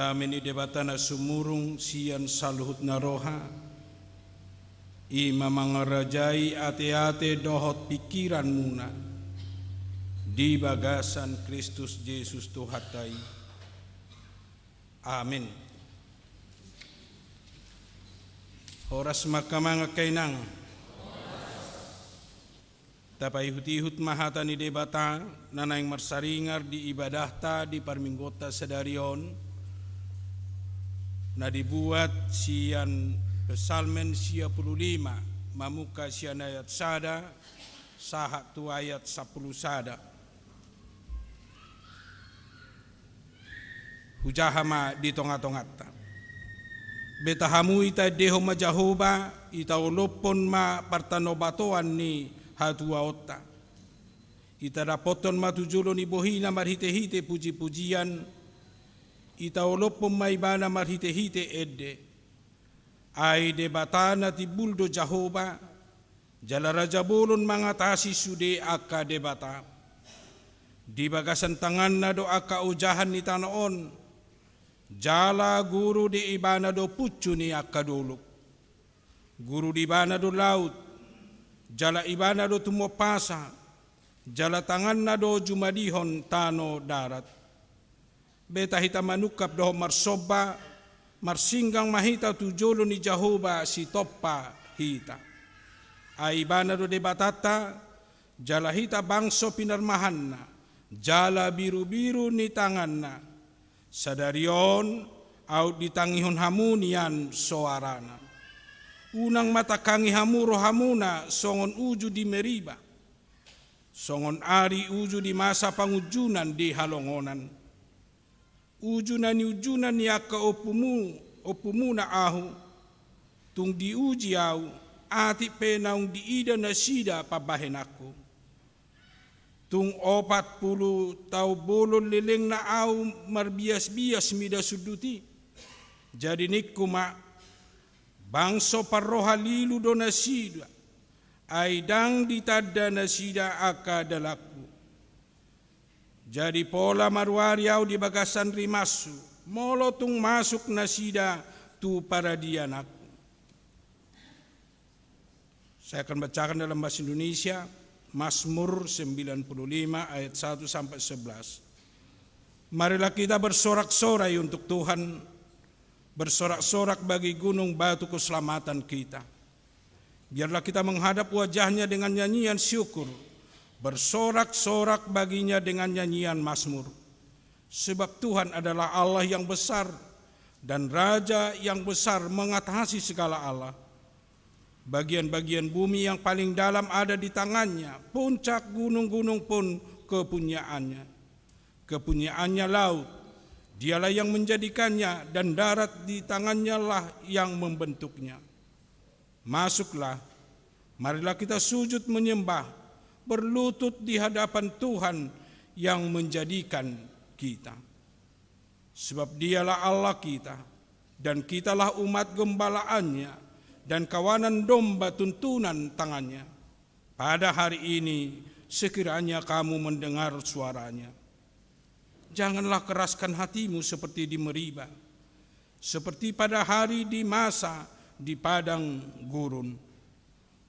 Dame ni Debata na sumurung sian saluhutna roha, i ma mangarajai ateate dohot pingkiranmuna di bagasan Kristus Jesus Tuhanta i. Amin. Horas ma angka amang, angka inang. Tapaihutihut ma hata ni Debata na naeng marsaringar di ibadahta di parmingguonta sadari on, na dibuat sian Psalmen sia pulu lima, mamungka sian ayat sada sahat tu ayat sampulu sada. Hujaha ma di tongatonganta. Beta hamu, itaendehon ma Jahowa, itaolophon ma partanobatoan ni hatuaonta. Itadapothon ma tu jolo ni bohina marhitehite pujipujian, itaolophon ma Ibana marhitehite ende. Ai Debata na timbul do Jahowa, jala raja bolon mangatasi sude angka debata. Di bagasan tanganna do angka ojahan ni tano on, jala guru di Ibana do puncu ni angka dolok. Guru di Ibana do laut, jala Ibana do tumompasa, jala tanganna do jumadihon tano darat. Beta hita manungkap dohot marsomba, marsinggang ma hita tu jolo ni Jahowa sitompa hita. Ai Ibana do Debatanta, jala hita bangso pinarmahanna, jala birubiru ni tanganna. Sadari on aut ditangihon hamu nian soarana. Unang ma tangkangi hamu rohamuna songon uju di Meriba, songon ari uju di masa pangunjunan di halongonan. Uju na niunjunan ni angka ompumu, ompumuna ahu, tung diuji ahu, atik pe naung diida nasida pambahenanku. Tung opat pulu taon bolon lelengna ahu marbiasbias mida sundut i. Jadi ningku ma, bangso parroha lilu do nasida, ai ndang ditanda nasida angka dalanku. Jadi pola ma ruari ahu di bagasan rimashu, molo tung masuk nasida tu paradiananku. Saya akan bacakan dalam bahasa Indonesia, Mazmur sembilan puluh lima ayat satu sampai sebelas. Marilah kita bersorak-sorai untuk Tuhan, bersorak-sorak bagi gunung batu keselamatan kita. Biarlah kita menghadap wajah-Nya dengan nyanyian syukur, bersorak-sorak bagi-Nya dengan nyanyian mazmur. Sebab Tuhan adalah Allah yang besar, dan Raja yang besar mengatasi segala allah. Bagian-bagian bumi yang paling dalam ada di tangan-Nya, puncak gunung-gunung pun kepunyaan-Nya. Kepunyaan-Nya laut, Dialah yang menjadikannya, dan darat di tangan-Nya lah yang membentuknya. Masuklah, marilah kita sujud menyembah, berlutut di hadapan Tuhan yang menjadikan kita. Sebab Dialah Allah kita, dan kitalah umat gembalaan-Nya, dan kawanan domba tuntunan tangan-Nya. Pada hari ini, sekiranya kamu mendengar suara-Nya. Janganlah keraskan hatimu seperti di Meriba, seperti pada hari di Masa di padang gurun.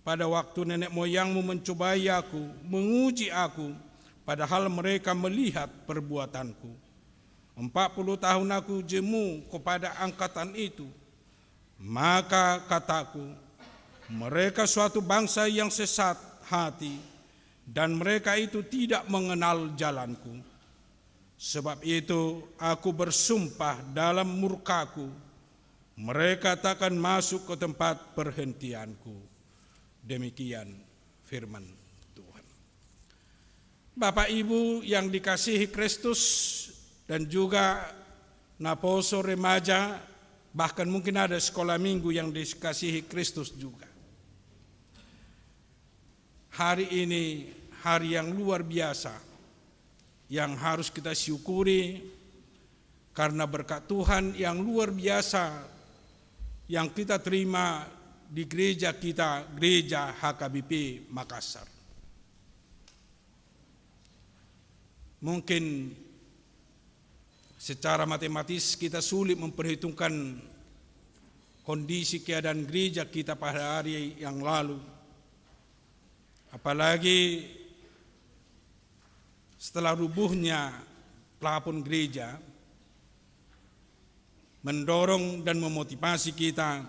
Pada waktu nenek moyangmu mencobai Aku, menguji Aku, padahal mereka melihat perbuatan-Ku. Empat puluh tahun Aku jemu kepada angkatan itu. Maka kata-Ku, mereka suatu bangsa yang sesat hati, dan mereka itu tidak mengenal jalan-Ku. Sebab itu Aku bersumpah dalam murka-Ku, mereka tak akan masuk ke tempat perhentian-Ku. Demikian firman Tuhan. Bapak Ibu yang dikasihi Kristus, dan juga naposo, remaja, bahkan mungkin ada sekolah minggu yang dikasihi Kristus juga. Hari ini hari yang luar biasa yang harus kita syukuri karena berkat Tuhan yang luar biasa yang kita terima di gereja kita, Gereja H K B P Makassar. Mungkin Secara matematis kita sulit memperhitungkan kondisi keadaan gereja kita pada hari yang lalu. Apalagi setelah rubuhnya plafon gereja, mendorong dan memotivasi kita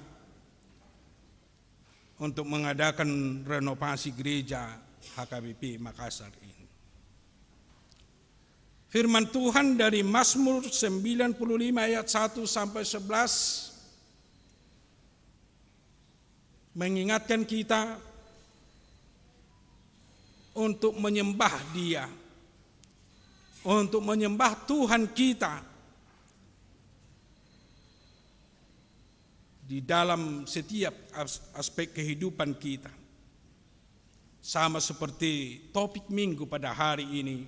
untuk mengadakan renovasi gereja H K B P Makassar ini. Firman Tuhan dari Mazmur sembilan puluh lima ayat satu sampai sebelas mengingatkan kita untuk menyembah Dia, untuk menyembah Tuhan kita di dalam setiap as-, aspek kehidupan kita. Sama seperti topik minggu pada hari ini,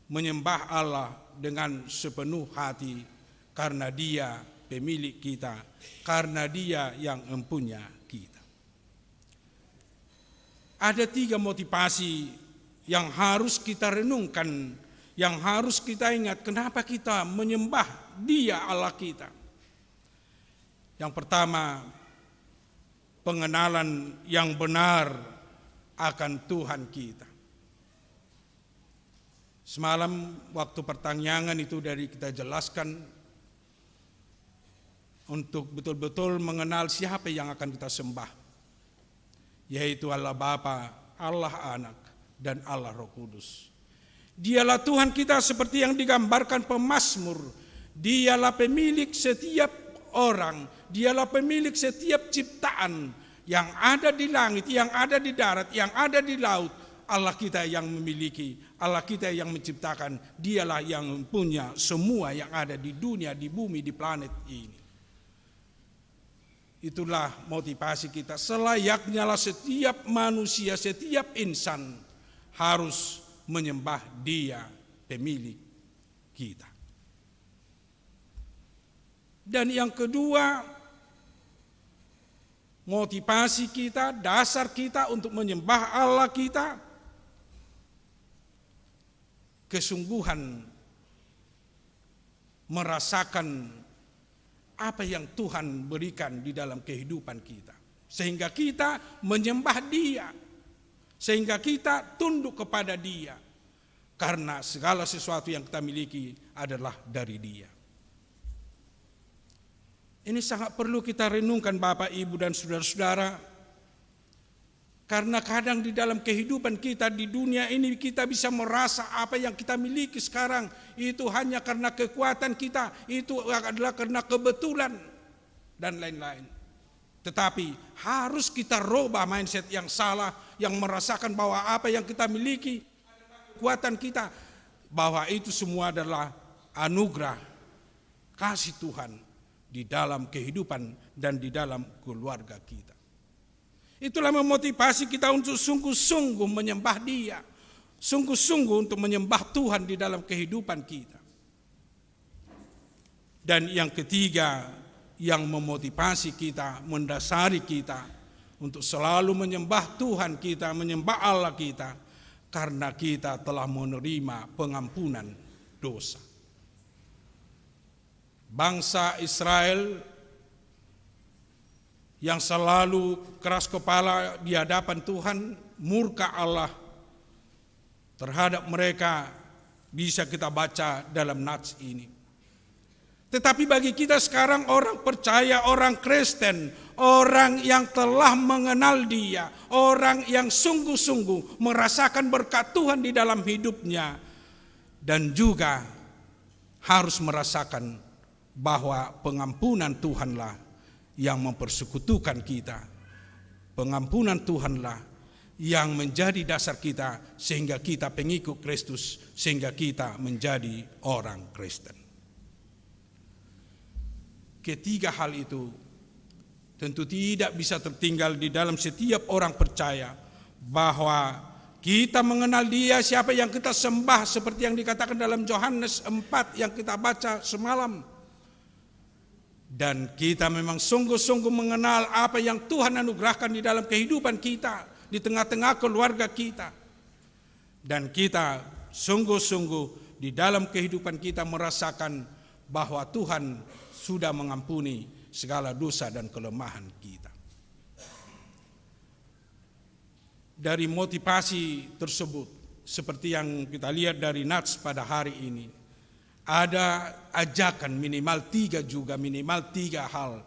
menyembah Allah dengan sepenuh hati, karena Dia pemilik kita, karena Dia yang mempunya kita. Ada tiga motivasi yang harus kita renungkan, yang harus kita ingat, kenapa kita menyembah Dia, Allah kita. Yang pertama, pengenalan yang benar akan Tuhan kita. Semalam waktu pertaniangan itu dari kita jelaskan untuk betul-betul mengenal siapa yang akan kita sembah, yaitu Allah Bapa, Allah Anak, dan Allah Roh Kudus. Dialah Tuhan kita seperti yang digambarkan pemazmur. Dialah pemilik setiap orang. Dialah pemilik setiap ciptaan yang ada di langit, yang ada di darat, yang ada di laut. Allah kita yang memiliki, Allah kita yang menciptakan. Dialah yang punya semua yang ada di dunia, di bumi, di planet ini. Itulah motivasi kita. Selayaknyalah setiap manusia, setiap insan harus menyembah Dia, pemilik kita. Dan yang kedua, motivasi kita, dasar kita untuk menyembah Allah kita, kesungguhan merasakan apa yang Tuhan berikan di dalam kehidupan kita, sehingga kita menyembah Dia, sehingga kita tunduk kepada Dia, karena segala sesuatu yang kita miliki adalah dari Dia. Ini sangat perlu kita renungkan, Bapak, Ibu, dan saudara-saudara. Karena kadang di dalam kehidupan kita di dunia ini, kita bisa merasa apa yang kita miliki sekarang itu hanya karena kekuatan kita, itu adalah karena kebetulan, dan lain-lain. Tetapi harus kita rubah mindset yang salah, yang merasakan bahwa apa yang kita miliki, kekuatan kita, bahwa itu semua adalah anugerah kasih Tuhan di dalam kehidupan dan di dalam keluarga kita. Itulah memotivasi kita untuk sungguh-sungguh menyembah Dia, sungguh-sungguh untuk menyembah Tuhan di dalam kehidupan kita. Dan yang ketiga, yang memotivasi kita, mendasari kita untuk selalu menyembah Tuhan kita, menyembah Allah kita, karena kita telah menerima pengampunan dosa. Bangsa Israel yang selalu keras kepala di hadapan Tuhan, murka Allah terhadap mereka, bisa kita baca dalam nats ini. Tetapi bagi kita sekarang, orang percaya, orang Kristen, orang yang telah mengenal Dia, orang yang sungguh-sungguh merasakan berkat Tuhan di dalam hidupnya, dan juga harus merasakan bahwa pengampunan Tuhanlah yang mempersekutukan kita. Pengampunan Tuhanlah yang menjadi dasar kita, sehingga kita pengikut Kristus, sehingga kita menjadi orang Kristen. Ketiga hal itu tentu tidak bisa tertinggal di dalam setiap orang percaya, bahwa kita mengenal Dia, siapa yang kita sembah, seperti yang dikatakan dalam Yohanes empat yang kita baca semalam. Dan kita memang sungguh-sungguh mengenal apa yang Tuhan anugerahkan di dalam kehidupan kita, di tengah-tengah keluarga kita. Dan kita sungguh-sungguh di dalam kehidupan kita merasakan bahwa Tuhan sudah mengampuni segala dosa dan kelemahan kita. Dari motivasi tersebut, seperti yang kita lihat dari nats pada hari ini, ada ajakan minimal tiga juga, minimal tiga hal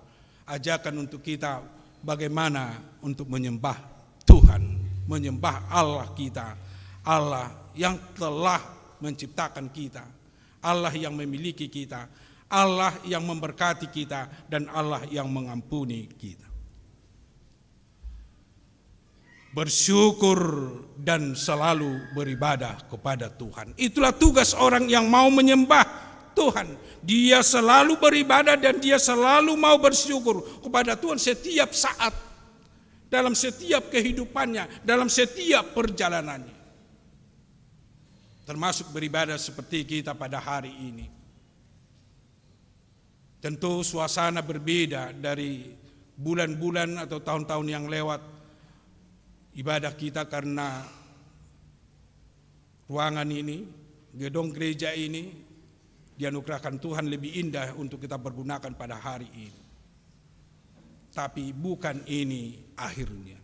ajakan untuk kita bagaimana untuk menyembah Tuhan, menyembah Allah kita, Allah yang telah menciptakan kita, Allah yang memiliki kita, Allah yang memberkati kita, dan Allah yang mengampuni kita. Bersyukur dan selalu beribadah kepada Tuhan. Itulah tugas orang yang mau menyembah Tuhan. Dia selalu beribadah dan dia selalu mau bersyukur kepada Tuhan setiap saat, dalam setiap kehidupannya, dalam setiap perjalanannya. Termasuk beribadah seperti kita pada hari ini. Tentu suasana berbeda dari bulan-bulan atau tahun-tahun yang lewat. Ibadah kita karena ruangan ini, gedung gereja ini, dianugerahkan Tuhan lebih indah untuk kita pergunakan pada hari ini. Tapi bukan ini akhirnya.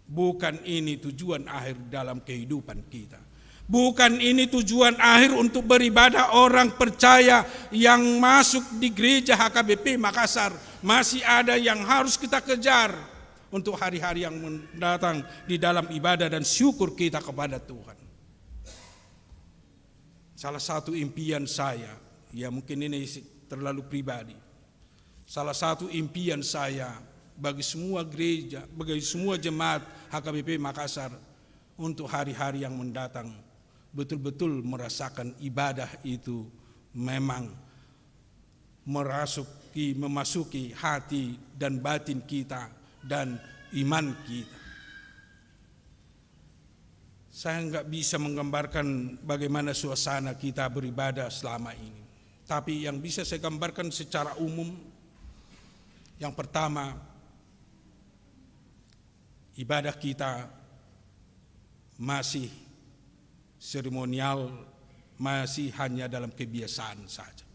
Bukan ini tujuan akhir dalam kehidupan kita. Bukan ini tujuan akhir untuk beribadah orang percaya yang masuk di gereja H K B P Makassar. Masih ada yang harus kita kejar untuk hari-hari yang mendatang di dalam ibadah dan syukur kita kepada Tuhan. Salah satu impian saya, ya mungkin ini terlalu pribadi. Salah satu impian saya bagi semua gereja, bagi semua jemaat H K B P Makassar untuk hari-hari yang mendatang, betul-betul merasakan ibadah itu memang merasuki, memasuki hati dan batin kita dan iman kita. Saya nggak bisa menggambarkan bagaimana suasana kita beribadah selama ini. Tapi yang bisa saya gambarkan secara umum, yang pertama, ibadah kita masih seremonial, masih hanya dalam kebiasaan saja.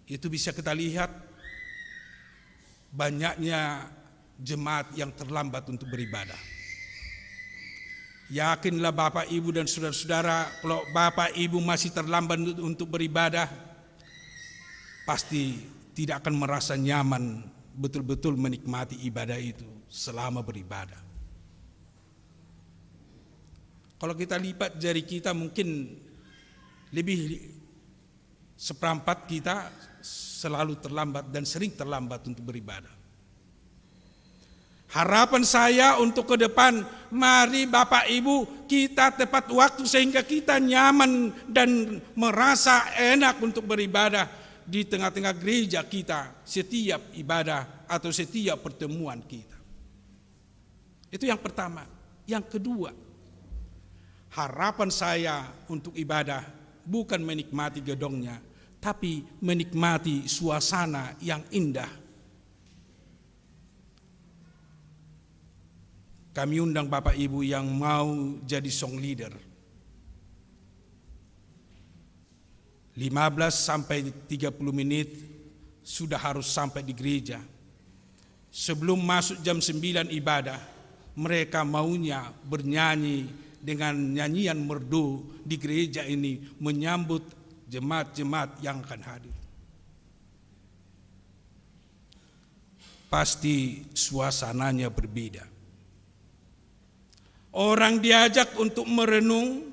Itu bisa kita lihat banyaknya jemaat yang terlambat untuk beribadah. Yakinlah Bapak, Ibu, dan saudara-saudara, kalau Bapak, Ibu masih terlambat untuk, untuk beribadah, pasti tidak akan merasa nyaman betul-betul menikmati ibadah itu selama beribadah. Kalau kita lipat jari kita, mungkin lebih seperempat kita selalu terlambat dan sering terlambat untuk beribadah. Harapan saya untuk ke depan, mari Bapak Ibu kita tepat waktu sehingga kita nyaman dan merasa enak untuk beribadah di tengah-tengah gereja kita setiap ibadah atau setiap pertemuan kita. Itu yang pertama. Yang kedua, harapan saya untuk ibadah bukan menikmati gedongnya, tapi menikmati suasana yang indah. Kami undang Bapak Ibu yang mau jadi song leader. Lima belas sampai tiga puluh menit sudah harus sampai di gereja. Sebelum masuk jam sembilan ibadah, mereka maunya bernyanyi dengan nyanyian merdu di gereja ini menyambut jemaat-jemaat yang akan hadir. Pasti suasananya berbeda. Orang diajak untuk merenung,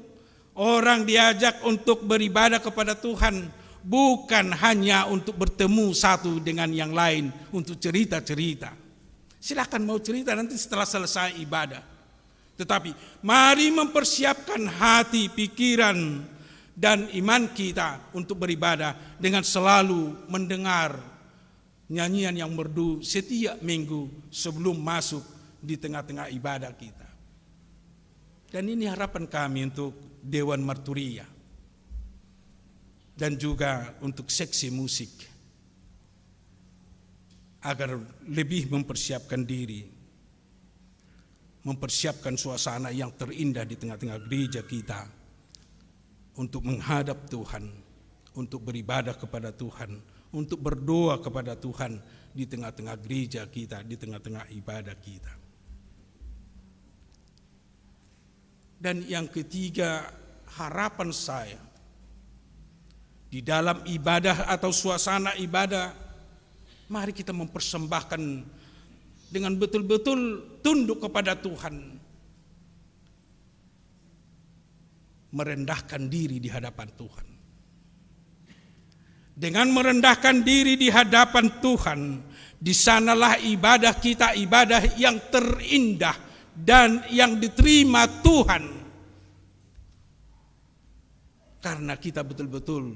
orang diajak untuk beribadah kepada Tuhan, bukan hanya untuk bertemu satu dengan yang lain, untuk cerita-cerita. Silakan mau cerita nanti setelah selesai ibadah. Tetapi mari mempersiapkan hati, pikiran, dan iman kita untuk beribadah dengan selalu mendengar nyanyian yang merdu setiap minggu sebelum masuk di tengah-tengah ibadah kita. Dan ini harapan kami untuk Dewan Marturia dan juga untuk seksi musik, agar lebih mempersiapkan diri, mempersiapkan suasana yang terindah di tengah-tengah gereja kita untuk menghadap Tuhan, untuk beribadah kepada Tuhan, untuk berdoa kepada Tuhan di tengah-tengah gereja kita, di tengah-tengah ibadah kita. Dan yang ketiga, harapan saya di dalam ibadah atau suasana ibadah, mari kita mempersembahkan dengan betul-betul tunduk kepada Tuhan, merendahkan diri di hadapan Tuhan. Dengan merendahkan diri di hadapan Tuhan, di sanalah ibadah kita ibadah yang terindah dan yang diterima Tuhan. Karena kita betul-betul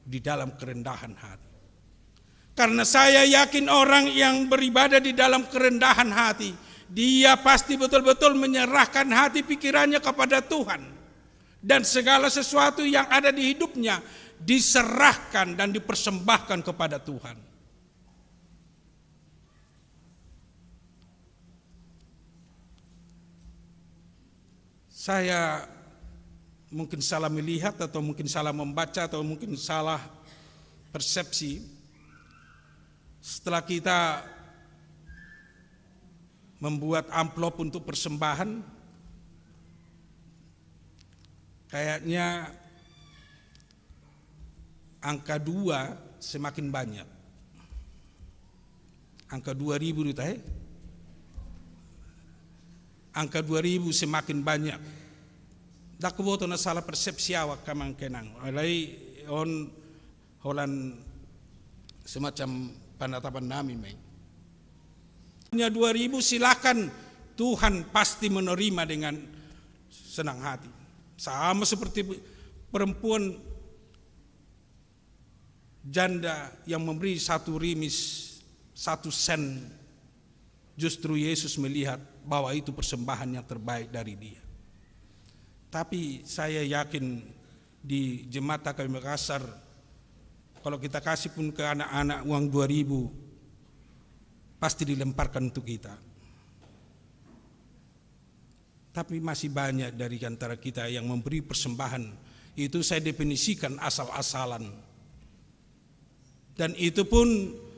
di dalam kerendahan hati. Karena saya yakin orang yang beribadah di dalam kerendahan hati, dia pasti betul-betul menyerahkan hati pikirannya kepada Tuhan. Dan segala sesuatu yang ada di hidupnya diserahkan dan dipersembahkan kepada Tuhan. Saya mungkin salah melihat atau mungkin salah membaca atau mungkin salah persepsi. Setelah kita membuat amplop untuk persembahan, kayaknya angka dua semakin banyak. Angka dua ribu do tahe. Angka dua ribu semakin banyak. Ndang huboto na salah persepsi au angka amang inang. Alai on holan semacam panatapan nami ma i. Punya dua ribu, silakan, Tuhan pasti menerima dengan senang hati. Sama seperti perempuan janda yang memberi satu rimis, satu sen, justru Yesus melihat bahwa itu persembahan yang terbaik dari dia. Tapi saya yakin di Jemaat H K B Makassar, kalau kita kasih pun ke anak-anak uang dua ribu, pasti dilemparkan untuk kita. Tapi masih banyak dari antara kita yang memberi persembahan, itu saya definisikan asal-asalan. Dan itu pun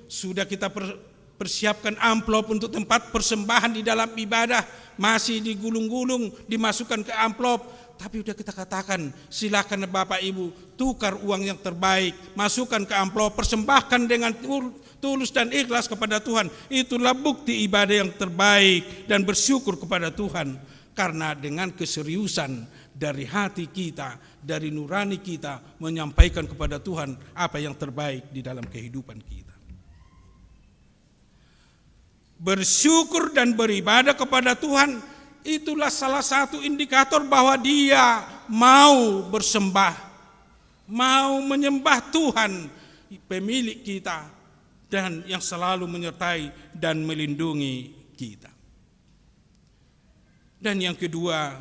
sudah kita per-, persiapkan amplop untuk tempat persembahan di dalam ibadah, masih digulung-gulung, dimasukkan ke amplop. Tapi udah kita katakan, silakan Bapak Ibu, tukar uang yang terbaik, masukkan ke amplop, persembahkan dengan tul-, tulus dan ikhlas kepada Tuhan. Itulah bukti ibadah yang terbaik dan bersyukur kepada Tuhan. Karena dengan keseriusan dari hati kita, dari nurani kita menyampaikan kepada Tuhan apa yang terbaik di dalam kehidupan kita. Bersyukur dan beribadah kepada Tuhan, itulah salah satu indikator bahwa dia mau bersembah, mau menyembah Tuhan, pemilik kita, dan yang selalu menyertai dan melindungi kita. Dan yang kedua,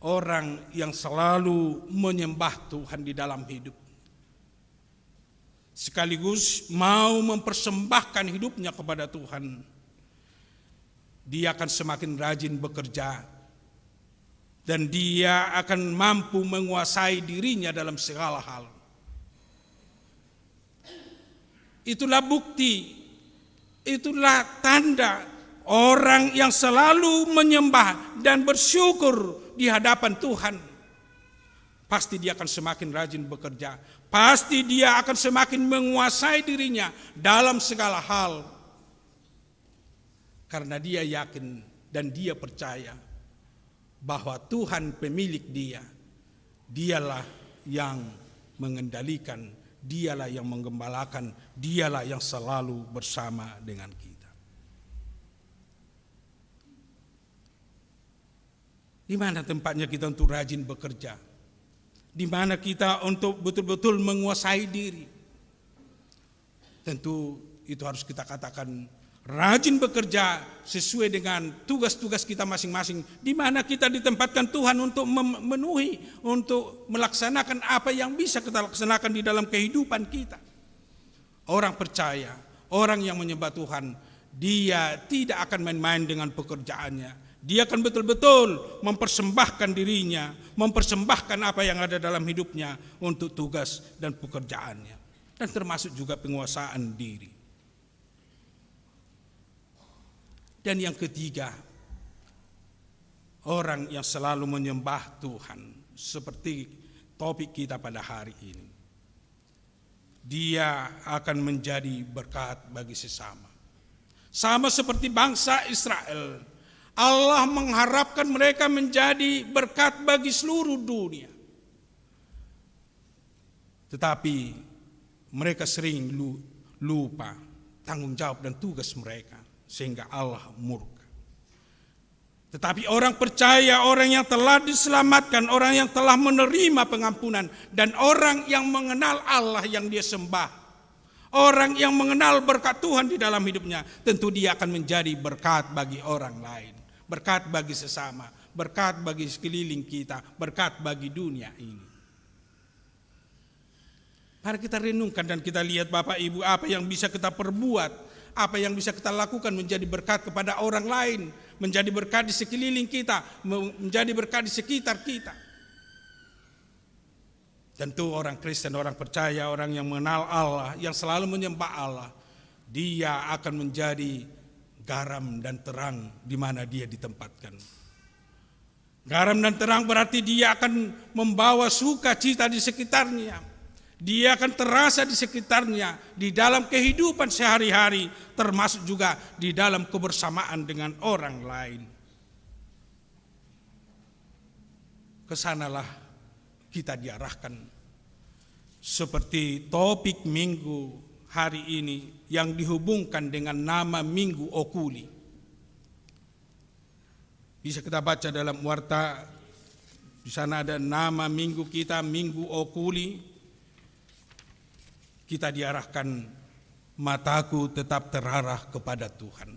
orang yang selalu menyembah Tuhan di dalam hidup, sekaligus mau mempersembahkan hidupnya kepada Tuhan, dia akan semakin rajin bekerja dan dia akan mampu menguasai dirinya dalam segala hal. Itulah bukti, itulah tanda orang yang selalu menyembah dan bersyukur di hadapan Tuhan. Pasti dia akan semakin rajin bekerja. Pasti dia akan semakin menguasai dirinya dalam segala hal. Karena dia yakin dan dia percaya bahwa Tuhan pemilik dia. Dialah yang mengendalikan, dialah yang menggembalakan, dialah yang selalu bersama dengan kita. Di mana tempatnya kita untuk rajin bekerja? Di mana kita untuk betul-betul menguasai diri? Tentu itu harus kita katakan, rajin bekerja sesuai dengan tugas-tugas kita masing-masing, di mana kita ditempatkan Tuhan untuk memenuhi, untuk melaksanakan apa yang bisa kita laksanakan di dalam kehidupan kita. Orang percaya, orang yang menyembah Tuhan, dia tidak akan main-main dengan pekerjaannya. Dia akan betul-betul mempersembahkan dirinya, mempersembahkan apa yang ada dalam hidupnya untuk tugas dan pekerjaannya, dan termasuk juga penguasaan diri. Dan yang ketiga, orang yang selalu menyembah Tuhan, seperti topik kita pada hari ini. Dia akan menjadi berkat bagi sesama. Sama seperti bangsa Israel, Allah mengharapkan mereka menjadi berkat bagi seluruh dunia. Tetapi mereka sering lu-, lupa tanggung jawab dan tugas mereka, sehingga Allah murka. Tetapi orang percaya, orang yang telah diselamatkan, orang yang telah menerima pengampunan, dan orang yang mengenal Allah yang dia sembah, orang yang mengenal berkat Tuhan di dalam hidupnya, tentu dia akan menjadi berkat bagi orang lain, berkat bagi sesama, berkat bagi sekeliling kita, berkat bagi dunia ini. Mari kita renungkan dan kita lihat, Bapak Ibu, apa yang bisa kita perbuat, apa yang bisa kita lakukan menjadi berkat kepada orang lain, menjadi berkat di sekeliling kita, me-, menjadi berkat di sekitar kita. Tentu orang Kristen, orang percaya, orang yang mengenal Allah, yang selalu menyembah Allah, dia akan menjadi garam dan terang di mana dia ditempatkan. Garam dan terang berarti dia akan membawa sukacita di sekitarnya. Dia akan terasa di sekitarnya, di dalam kehidupan sehari-hari, termasuk juga di dalam kebersamaan dengan orang lain. Kesanalah kita diarahkan. Seperti topik minggu hari ini yang dihubungkan dengan nama Minggu Okuli. Bisa kita baca dalam warta, di sana ada nama minggu kita, Minggu Okuli. Kita diarahkan, mataku tetap terarah kepada Tuhan.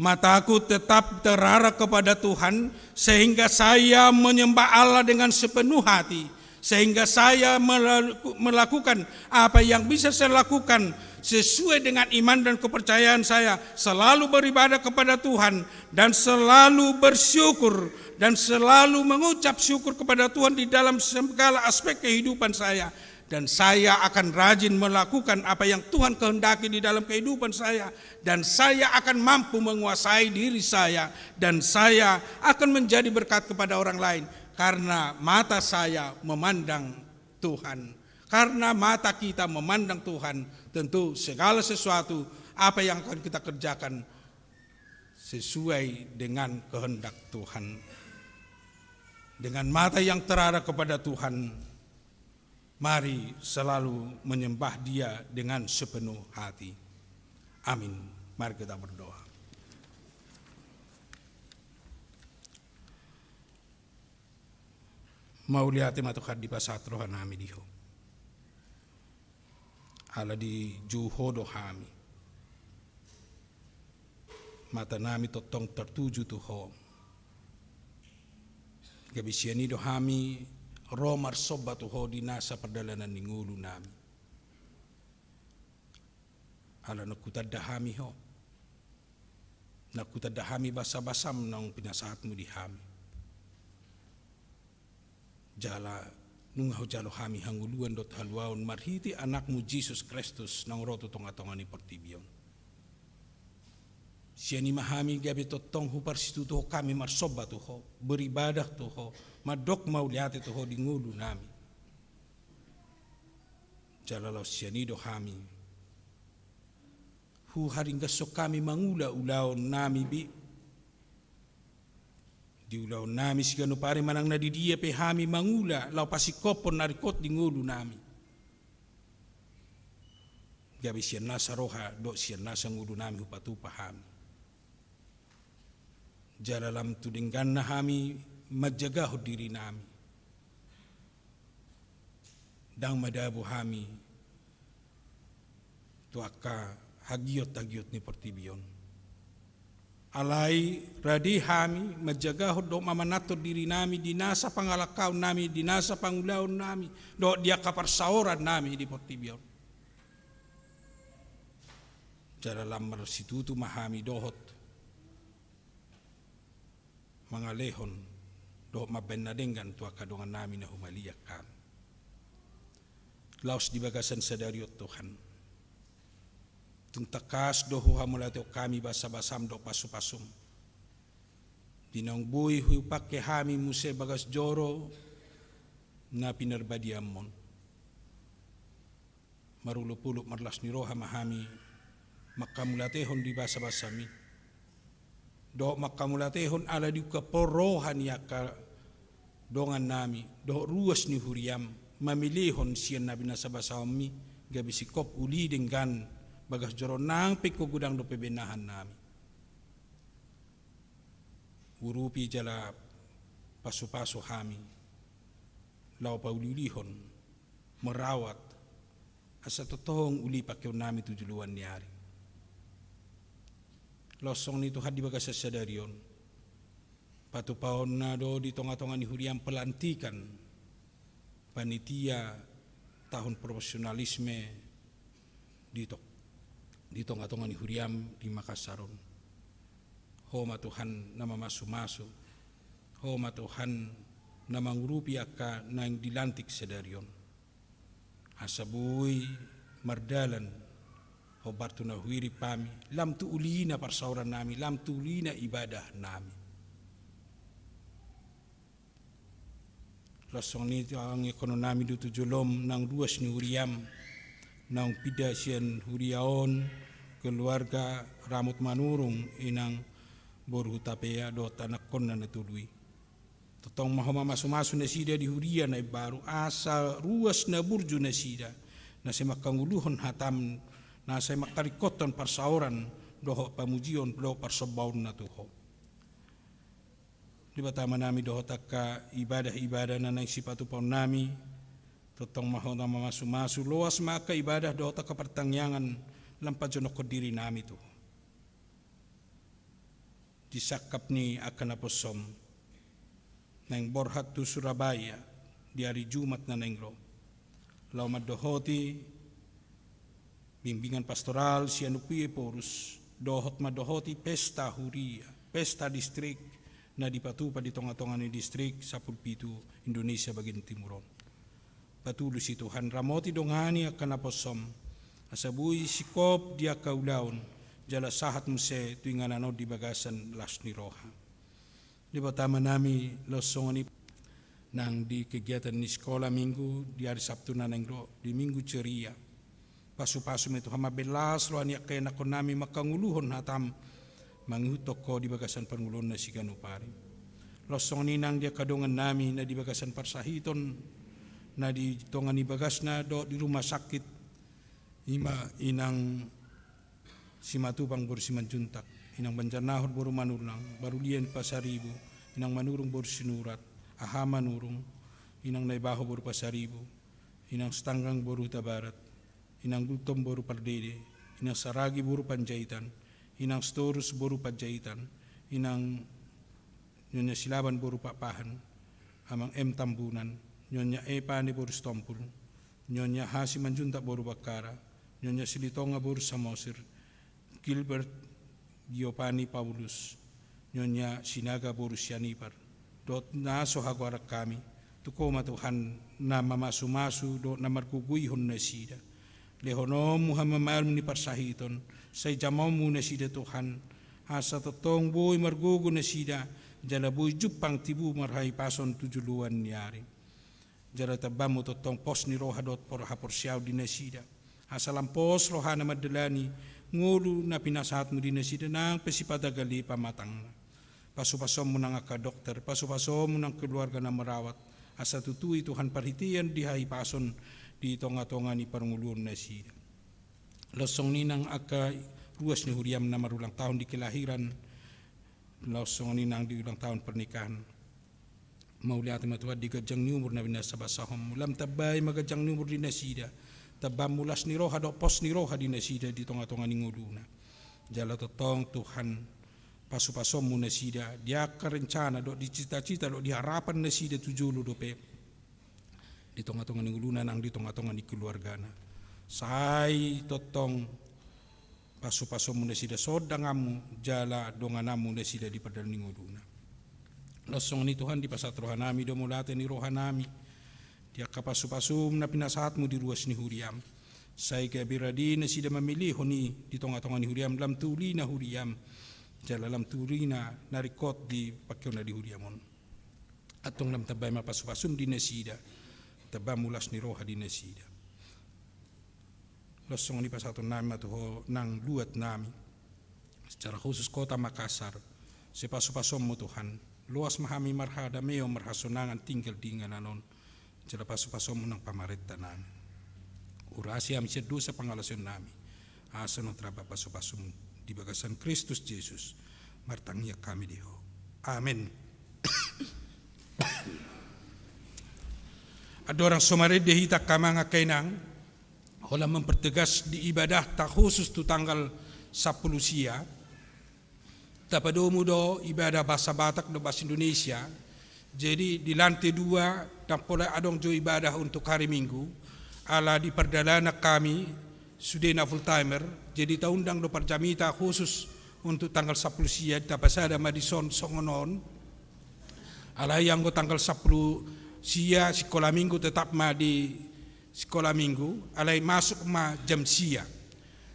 Mataku tetap terarah kepada Tuhan, sehingga saya menyembah Allah dengan sepenuh hati, sehingga saya melaku-, melakukan apa yang bisa saya lakukan sesuai dengan iman dan kepercayaan saya, selalu beribadah kepada Tuhan, dan selalu bersyukur, dan selalu mengucap syukur kepada Tuhan di dalam segala aspek kehidupan saya. Dan saya akan rajin melakukan apa yang Tuhan kehendaki di dalam kehidupan saya. Dan saya akan mampu menguasai diri saya. Dan saya akan menjadi berkat kepada orang lain. Karena mata saya memandang Tuhan. Karena mata kita memandang Tuhan, tentu segala sesuatu apa yang akan kita kerjakan sesuai dengan kehendak Tuhan. Dengan mata yang terarah kepada Tuhan, mari selalu menyembah Dia dengan sepenuh hati. Amin. Mari kita berdoa. Mauliate ma Tuhan, dipasahat roha nami di Ho. Ala dijou Ho do hami. Mata nami tongtong tertuju tu Ho. Gabe sian i do hami ro marsomba tu Ho di nasa pardalanan ni ngolu nami. Ala naung hutanda hami Ho. Naung hutanda hami basabasam naung pinasahatmu di hami. Jala nunga hujalo hami hangoluan dohot haluaon marhite Anakmu Jesus Kristus naung ro tu tongatonga ni portibi on. Sian i ma hami gabe tongtong huparsitutuhon hami marsomba tu Ho, beribadah tu Ho, mandok mauliate tu Ho di ngolu nami. Jala laos sian i do hami huharinggashon hami mangula ulaon nami be. Di ulaon nami siganup ari manang na di dia pe hami mangula laho pasingkophon na ringkot di ngolu nami. Gabe sian nasa roha dohot sian nasa ngolu nami hupatupa hami. Jala lam tu dengganna hami manjagahon diri nami. Ndang madabu hami tu angka hagiothagiot ni portibi on. Alai rade hami manjagahon dohot mamananhon diri nami di nasa pangalangkaon nami, di nasa pangulaon nami, dohot di angka parsaoran nami di portibi on. Jala lam marsitutu ma hami dohot mangalehon dohot mambahen na denggan tu angka dongan nami na humaliang hami. Laos di bagasan sadari on Tuhan, tung tangkas do huhamauliatehon hami basabasam dohot pasupasum di naung boi hupangke hami muse bagas joro na pinarbadiamon. Marolopolop marlas ni roha ma hami manghamauliatehon di basabasam i dohot manghamauliatehon ala diungkaphon roha ni angka dongan nami dohot ruas ni huriam mamelehon sian na binasabasahonmi gabe singkop uli denggan bagas joro nang pe ingkon godang dope benahan nami. Urupi jala pasupasu hami laho pauliulihon, merawat, asa tongtong uli pangkeon nami tu joloan ni ari. Laos songon i Tuhan di bagasan sadari on, patupaonna do di tongatonga ni huriam pelantikan panitia tahun profesionalisme di to-, di tongatonga ni huriam di Makassar on. Ho ma Tuhan na mamasumasu, ho ma Tuhan na mangurupi angka naeng dilantik sadari on. Asa boi mardalan hombar tu na huhirim hami, lam tu ulina parsaoran nami, lam tu ulina ibadah nami. Laos songon i tangiangkon nami do tu jolom naung ruas ni huriam, naung pinda sian huria on, keluarga Ramot Manurung, inang boru Hutapea dohot anakkonna na tolu i. Tongtong ma ho mamasumasu nasida di huria na imbaru, asa ruas na burju nasida, na sai manghangoluhon hatam, na sai mangharingkothon parsaoran dohot pamujion dohot parsombaonna tu ho. Debata Ama nami, dohot angka ibadah-ibadah na naeng sipatupaon nami, tongtong ma ho mamasumasu, loas ma angka ibadah dohot angka partangiangan lam pajonokhon diri nami tu ho. Di sangkap ni angka naposom naeng borhat tu Surabaya di ari Jumat na naeng ro, laho mandohoti bimbingan pastoral sian Ompu Ephorus, dohot mandohoti pesta huria, pesta distrik na dipatupa di tongatonga ni distrik sampulu pitu Indonesia bagian timur on. Patulusi Tuhan, ramoti, dongani angka naposom, asa boi singkop di angka ulaon, jala sahat muse tu inganan on di bagasan las ni roha. Debata Ama nami, laos songon i nang di kegiatan ni sikola Minggu di ari Sabtu na naeng ro, di Minggu Ceria. Pasupasu ma i Tuhan mambahen las roha ni angka ianakkon nami manghangoluhon hatam, mangihuthon ho di bagasan parngoluonna siganup ari. Laos songon i nang di angka dongan nami na di bagasan parsahiton, na di tonga ni bagasna dohot di rumah sakit, ima inang Simatupang boru Simanjuntak, inang Banjarnahor boru Manurung, Barulian Pasaribu, inang Manurung boru Sinurat, Aha Manurung, inang Naibaho boru Pasaribu, inang Sitanggang boru Hutabarat, inang Gultom boru Pardede, inang Saragi boru Panjaitan, inang Sitorus boru Panjaitan, inang Nyonya Silaban boru Pakpahan, amang M Tambunan, Nyonya E Pane boru Sitompul, Nyonya H Simanjuntak boru Bakkara, Nyonya Silitonga boru Samosir, Gilbert Giovanni Paulus, Nyonya Sinaga boru Sianipar, dohot na so hagoaran hami, tu ho ma Tuhan na mamasumasu dohot na margogoihon nasida. Lehononmu hamamalum ni parsahiton, sai jamoonmu nasida Tuhan, asa tongtong boi margogo nasida, jala boi jumpang tibu marhahipason tu joloan ni ari. Jala tambaanmu tongtong pos ni roha dohot por-, haporseaon di nasida. Asa lam pos rohana mandalani ngolu na pinasahatmu di nasida nang pe sipata gale pamatangna. Pasupasonmu nang angka dokter, pasupasonmu nang keluarga na merawat. Asa tutu i Tuhan parhitean di hahipason di tongatonga ni parngoluon nasida. Laos songon i nang angka ruas ni huriam na marulang tahun di kelahiran, laos songon i nang di ulang tahun pernikahan. Mauliate ma Tuhan di ganjang ni umur na binasabasahonmu. Lam tambai ma ganjang ni umur di nasida. Tambaanmu las ni roha dohot pos ni roha di nasida di tongatonga ni ngoluna. Jala tongtong Tuhan, pasupasonmu nasida di angka rencana dohot di citacita dohot di harapan nasida tu jolo dope. Di tongatonga ni ngoluna nang di tongatonga ni keluargana. Sai tongtong pasupasonmu nasida, sondanganmu jala dongananmu nasida di pardalanan ni ngoluna. Laos songon i Tuhan, dipasahat rohanami do mauliate ni rohanami di angka pasupasum na pinasahatmu di ruas ni huriam. Sai gabe rade nasida mamilihon i di tongatonga ni huriam, lam tu uli na huriam, jala lam tu uli na ringkot di pangkeonna di huriam on. Antong lam tambai ma pasupasum di nasida, tamba ma las ni roha di nasida. Laos songon i pasahatonnami ma tu Ho nang luatnami, secara khusus Kota Makassar. Sai pasupasonmu Tuhan, loas ma hami marhadameon marhasonangan tinggal di inganan on. Jala pasupasonmu nang pamarentanami. Urasi hami sian dosa pangalaosionnami, asa unang tarlambat pasupasum di bagasan Kristus Jesus, martangiang hami di Ho. Amen. Andorang so marende hita, angka amang, angka inang, holan mempertegas di ibadahta khusus tu tanggal sampulu sia, tapadomu do ibadah bahasa Batak dohot bahasa Indonesia. Jadi di lantai dua ndang pola adong jo ibadah untuk hari Minggu, ala di pardalanan hami sude na full timer. Jadi taundang do parjamita khusus untuk tanggal sampulu sia, tapasada ma dison songon on. Alai anggo tanggal sampulu sia sikola Minggu tetap ma di sikola Minggu, alai masuk ma jam sia.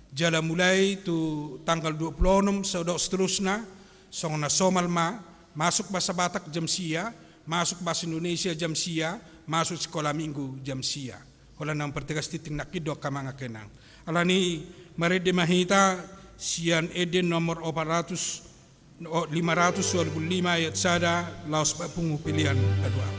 Jala mulai tu tanggal dua pulu onom so dok seterusna, songon na somal ma, masuk bahasa Batak jam sia, masuk bahasa Indonesia jam sia, masuk sikola Minggu jam sia. Holan na mempertegas tingting nangkin do, angka amang, angka inang. Alani i marende ma hita sian ende nomor opat ratus, o, lima ratus dua pulu lima ayat sada, laos bapungu pilihan kedua.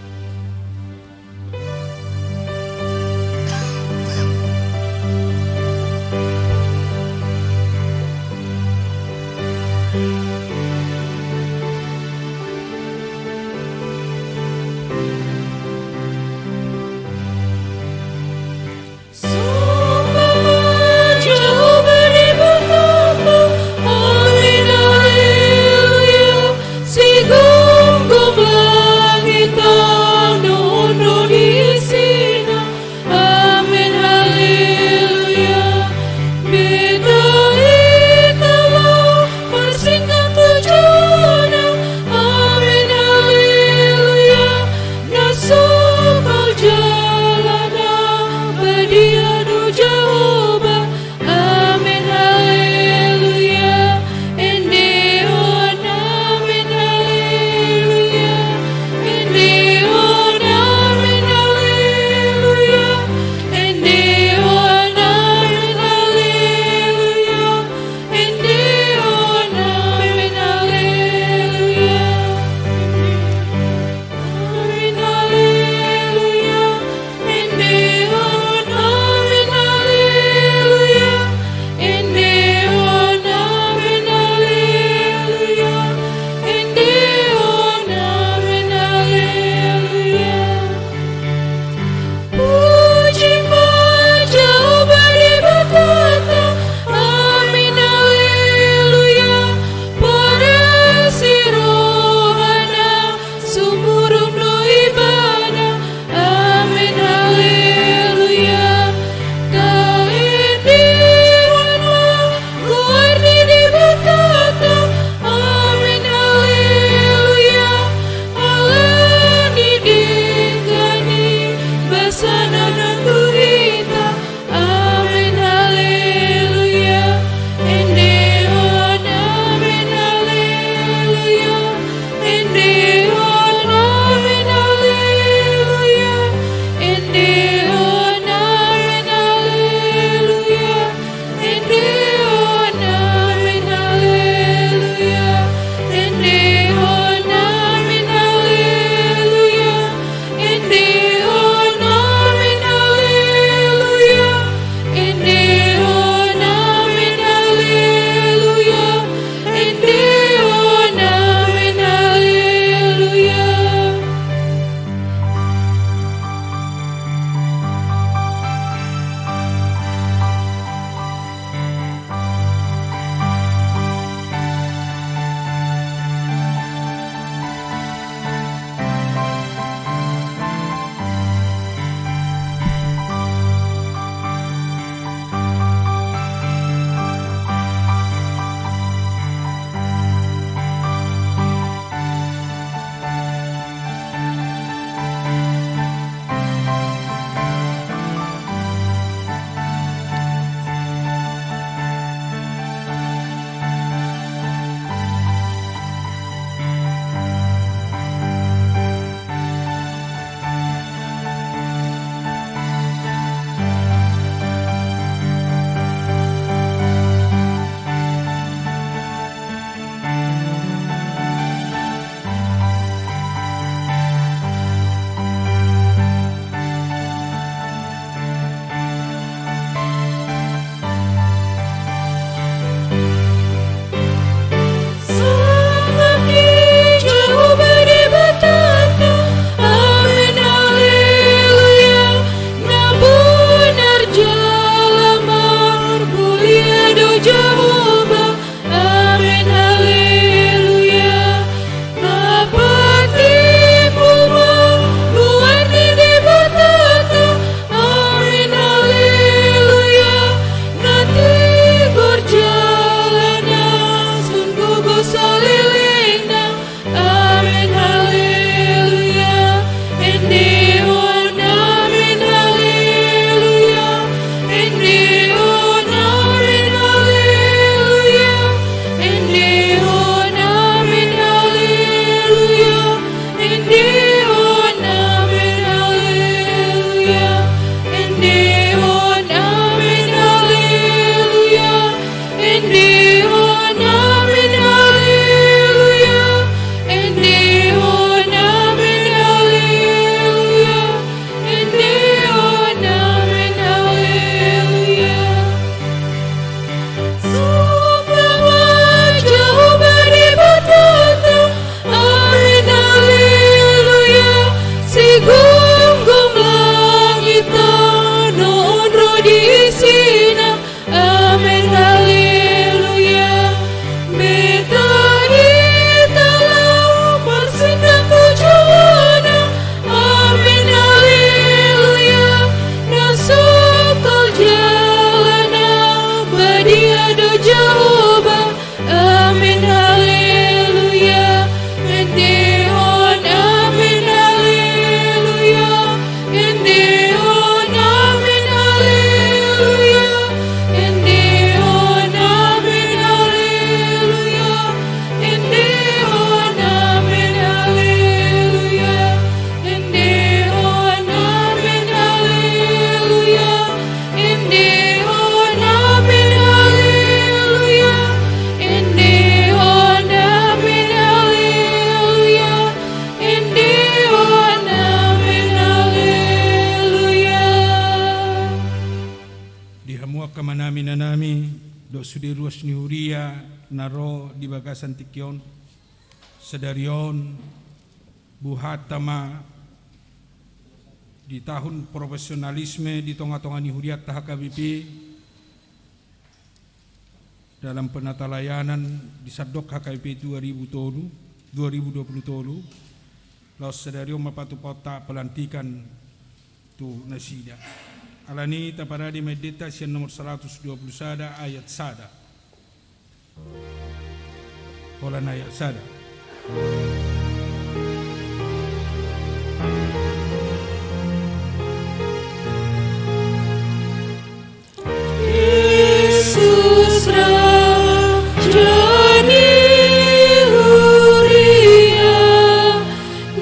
Na ro di bagasan tingki on, sadari on buhanta ma di tahun profesionalisme di tonga-tonga ni hurianta H K B P dalam penatalayanan di sandok H K B P dua ribu tolu, dua ribu dua puluh tolu, laos sadari on ma patupaonta pelantikan tu nasida. Alani i taparade ma endenta sian nomor saratus dua puluh sada ayat sada. Holan ayat sada. Jesus Raja ni huria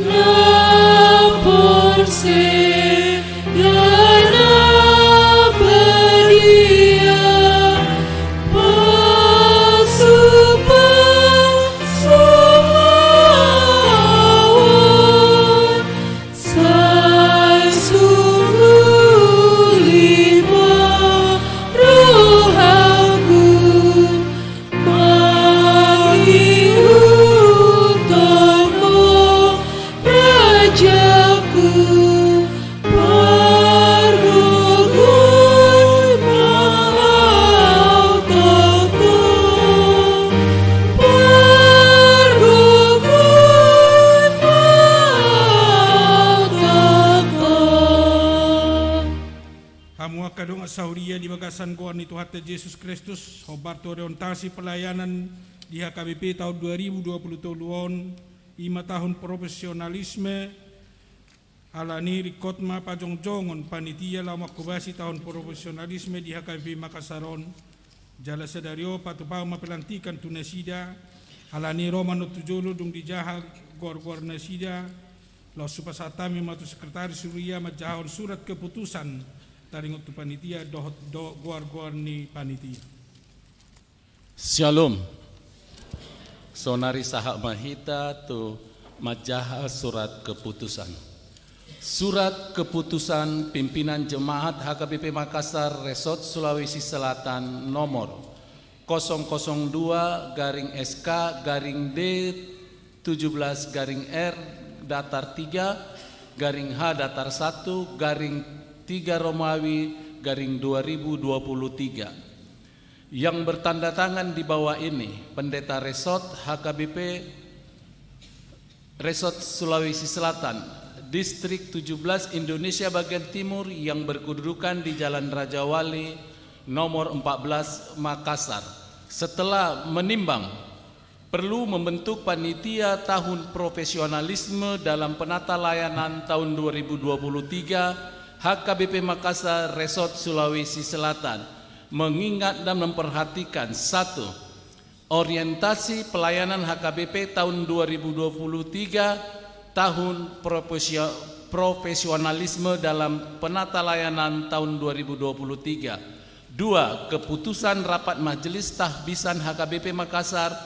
na porsea na badia, pasu-pasu ma on. Sai sungguh ma rohangku mangihuthon Ho Rajaku, pargogoi ma au toto, pargogoi ma au toto. Hamu angka dongan sahuria di bagasan goar ni Tuhanta Jesus Kristus, hombar tu orientasi pelayanan di H K B P tahun dua ribu dua puluh tolu on, i ma tahun profesionalisme. Alani i ringkot ma pajongjongon panitia laho manghobasi tahun profesionalisme di H K B P Makassar on. Jala sadari on patupahon ma pelantikan tu nasida. Alani i ro ma on tu jolo dung dijaha goar-goar nasida, laos hupasahat hami ma tu sekretaris huria manjahahon surat keputusan taringot tu panitia dohot do goar-goar ni panitia. Syalom. Saonari sahat ma hita tu manjaha surat keputusan. Surat keputusan pimpinan jemaat H K B P Makassar Resort Sulawesi Selatan nomor kosong kosong dua garing S K garing D tujuh belas garing R datar tiga garing H datar satu garing tiga Romawi garing dua ribu dua puluh tiga. Yang bertanda tangan di bawah ini, Pendeta Resort H K B P Resort Sulawesi Selatan, Distrik tujuh belas Indonesia bagian timur yang berkedudukan di Jalan Raja Wali nomor empat belas, Makassar. Setelah menimbang perlu membentuk panitia tahun profesionalisme dalam penata layanan tahun dua ribu dua puluh tiga, H K B P Makassar Resort Sulawesi Selatan mengingat dan memperhatikan, satu, orientasi pelayanan H K B P tahun dua ribu dua puluh tiga, tahun profesio-, profesionalisme dalam penata layanan tahun dua ribu dua puluh tiga. Dua, keputusan Rapat Majelis Tahbisan H K B P Makassar,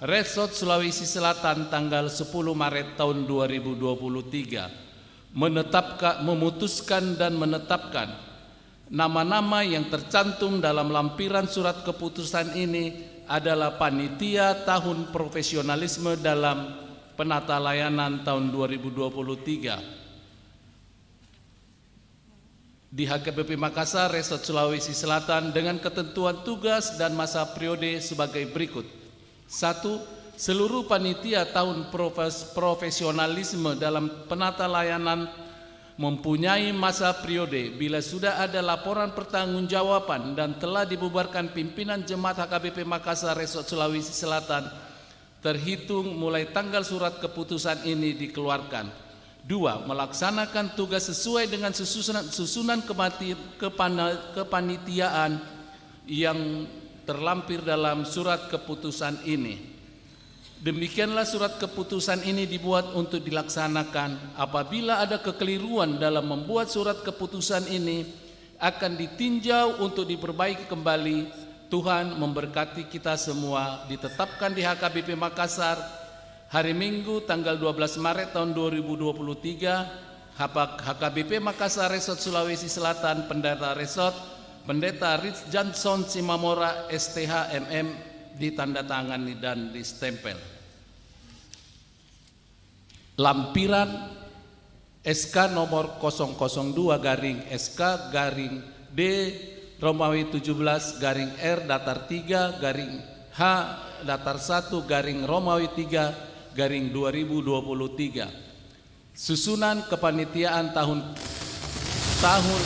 Resort Sulawesi Selatan, tanggal sepuluh Maret tahun dua ribu dua puluh tiga. Menetapka-, memutuskan dan menetapkan nama-nama yang tercantum dalam lampiran surat keputusan ini adalah panitia tahun profesionalisme dalam penata layanan tahun dua ribu dua puluh tiga di H K B P Makassar, Resort Sulawesi Selatan, dengan ketentuan tugas dan masa periode sebagai berikut. Satu, seluruh panitia tahun profes-, profesionalisme dalam penata layanan mempunyai masa periode. Bila sudah ada laporan pertanggungjawaban dan telah dibubarkan pimpinan jemaat H K B P Makassar Resort Sulawesi Selatan, terhitung mulai tanggal surat keputusan ini dikeluarkan. Dua, melaksanakan tugas sesuai dengan susunan, susunan kemati-, kepana-, kepanitiaan yang terlampir dalam surat keputusan ini. Demikianlah surat keputusan ini dibuat untuk dilaksanakan. Apabila ada kekeliruan dalam membuat surat keputusan ini, akan ditinjau untuk diperbaiki kembali. Tuhan memberkati kita semua. Ditetapkan di H K B P Makassar, hari Minggu, tanggal dua belas Maret tahun dua ribu dua puluh tiga, Hapak-, H K B P Makassar Resort Sulawesi Selatan, Pendeta Resort, Pendeta Rich Johnson Simamora, S T H, M M, ditandatangani dan distempel. Lampiran S K nomor kosong kosong dua garing S K garing D Romawi tujuh belas garing R datar tiga garing H datar satu garing Romawi tiga garing dua ribu dua puluh tiga. Susunan kepanitiaan tahun tahun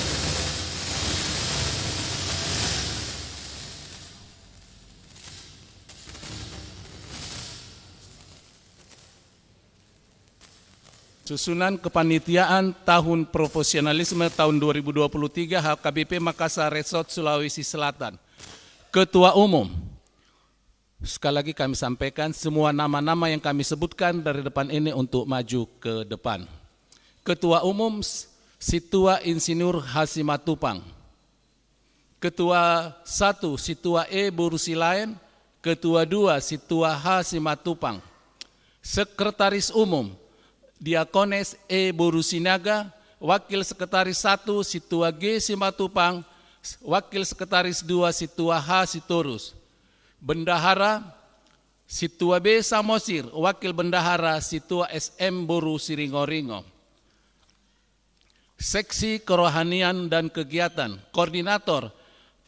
Susunan kepanitiaan tahun profesionalisme tahun dua ribu dua puluh tiga H K B P Makassar Resort Sulawesi Selatan. Ketua Umum. Sekali lagi kami sampaikan, semua nama-nama yang kami sebutkan dari depan ini untuk maju ke depan. Ketua Umum, Sintua Insinyur H Simatupang. Ketua satu, Sintua E boru Silaen. Ketua dua, Sintua H Simatupang. Sekretaris Umum, Diakones E boru Sinaga. Wakil Sekretaris satu, Sintua G Simatupang. Wakil Sekretaris dua, Sintua H Sitorus. Bendahara, Sintua B Samosir. Wakil Bendahara, Sintua S M boru Siringoringo. Seksi Kerohanian dan Kegiatan. Koordinator,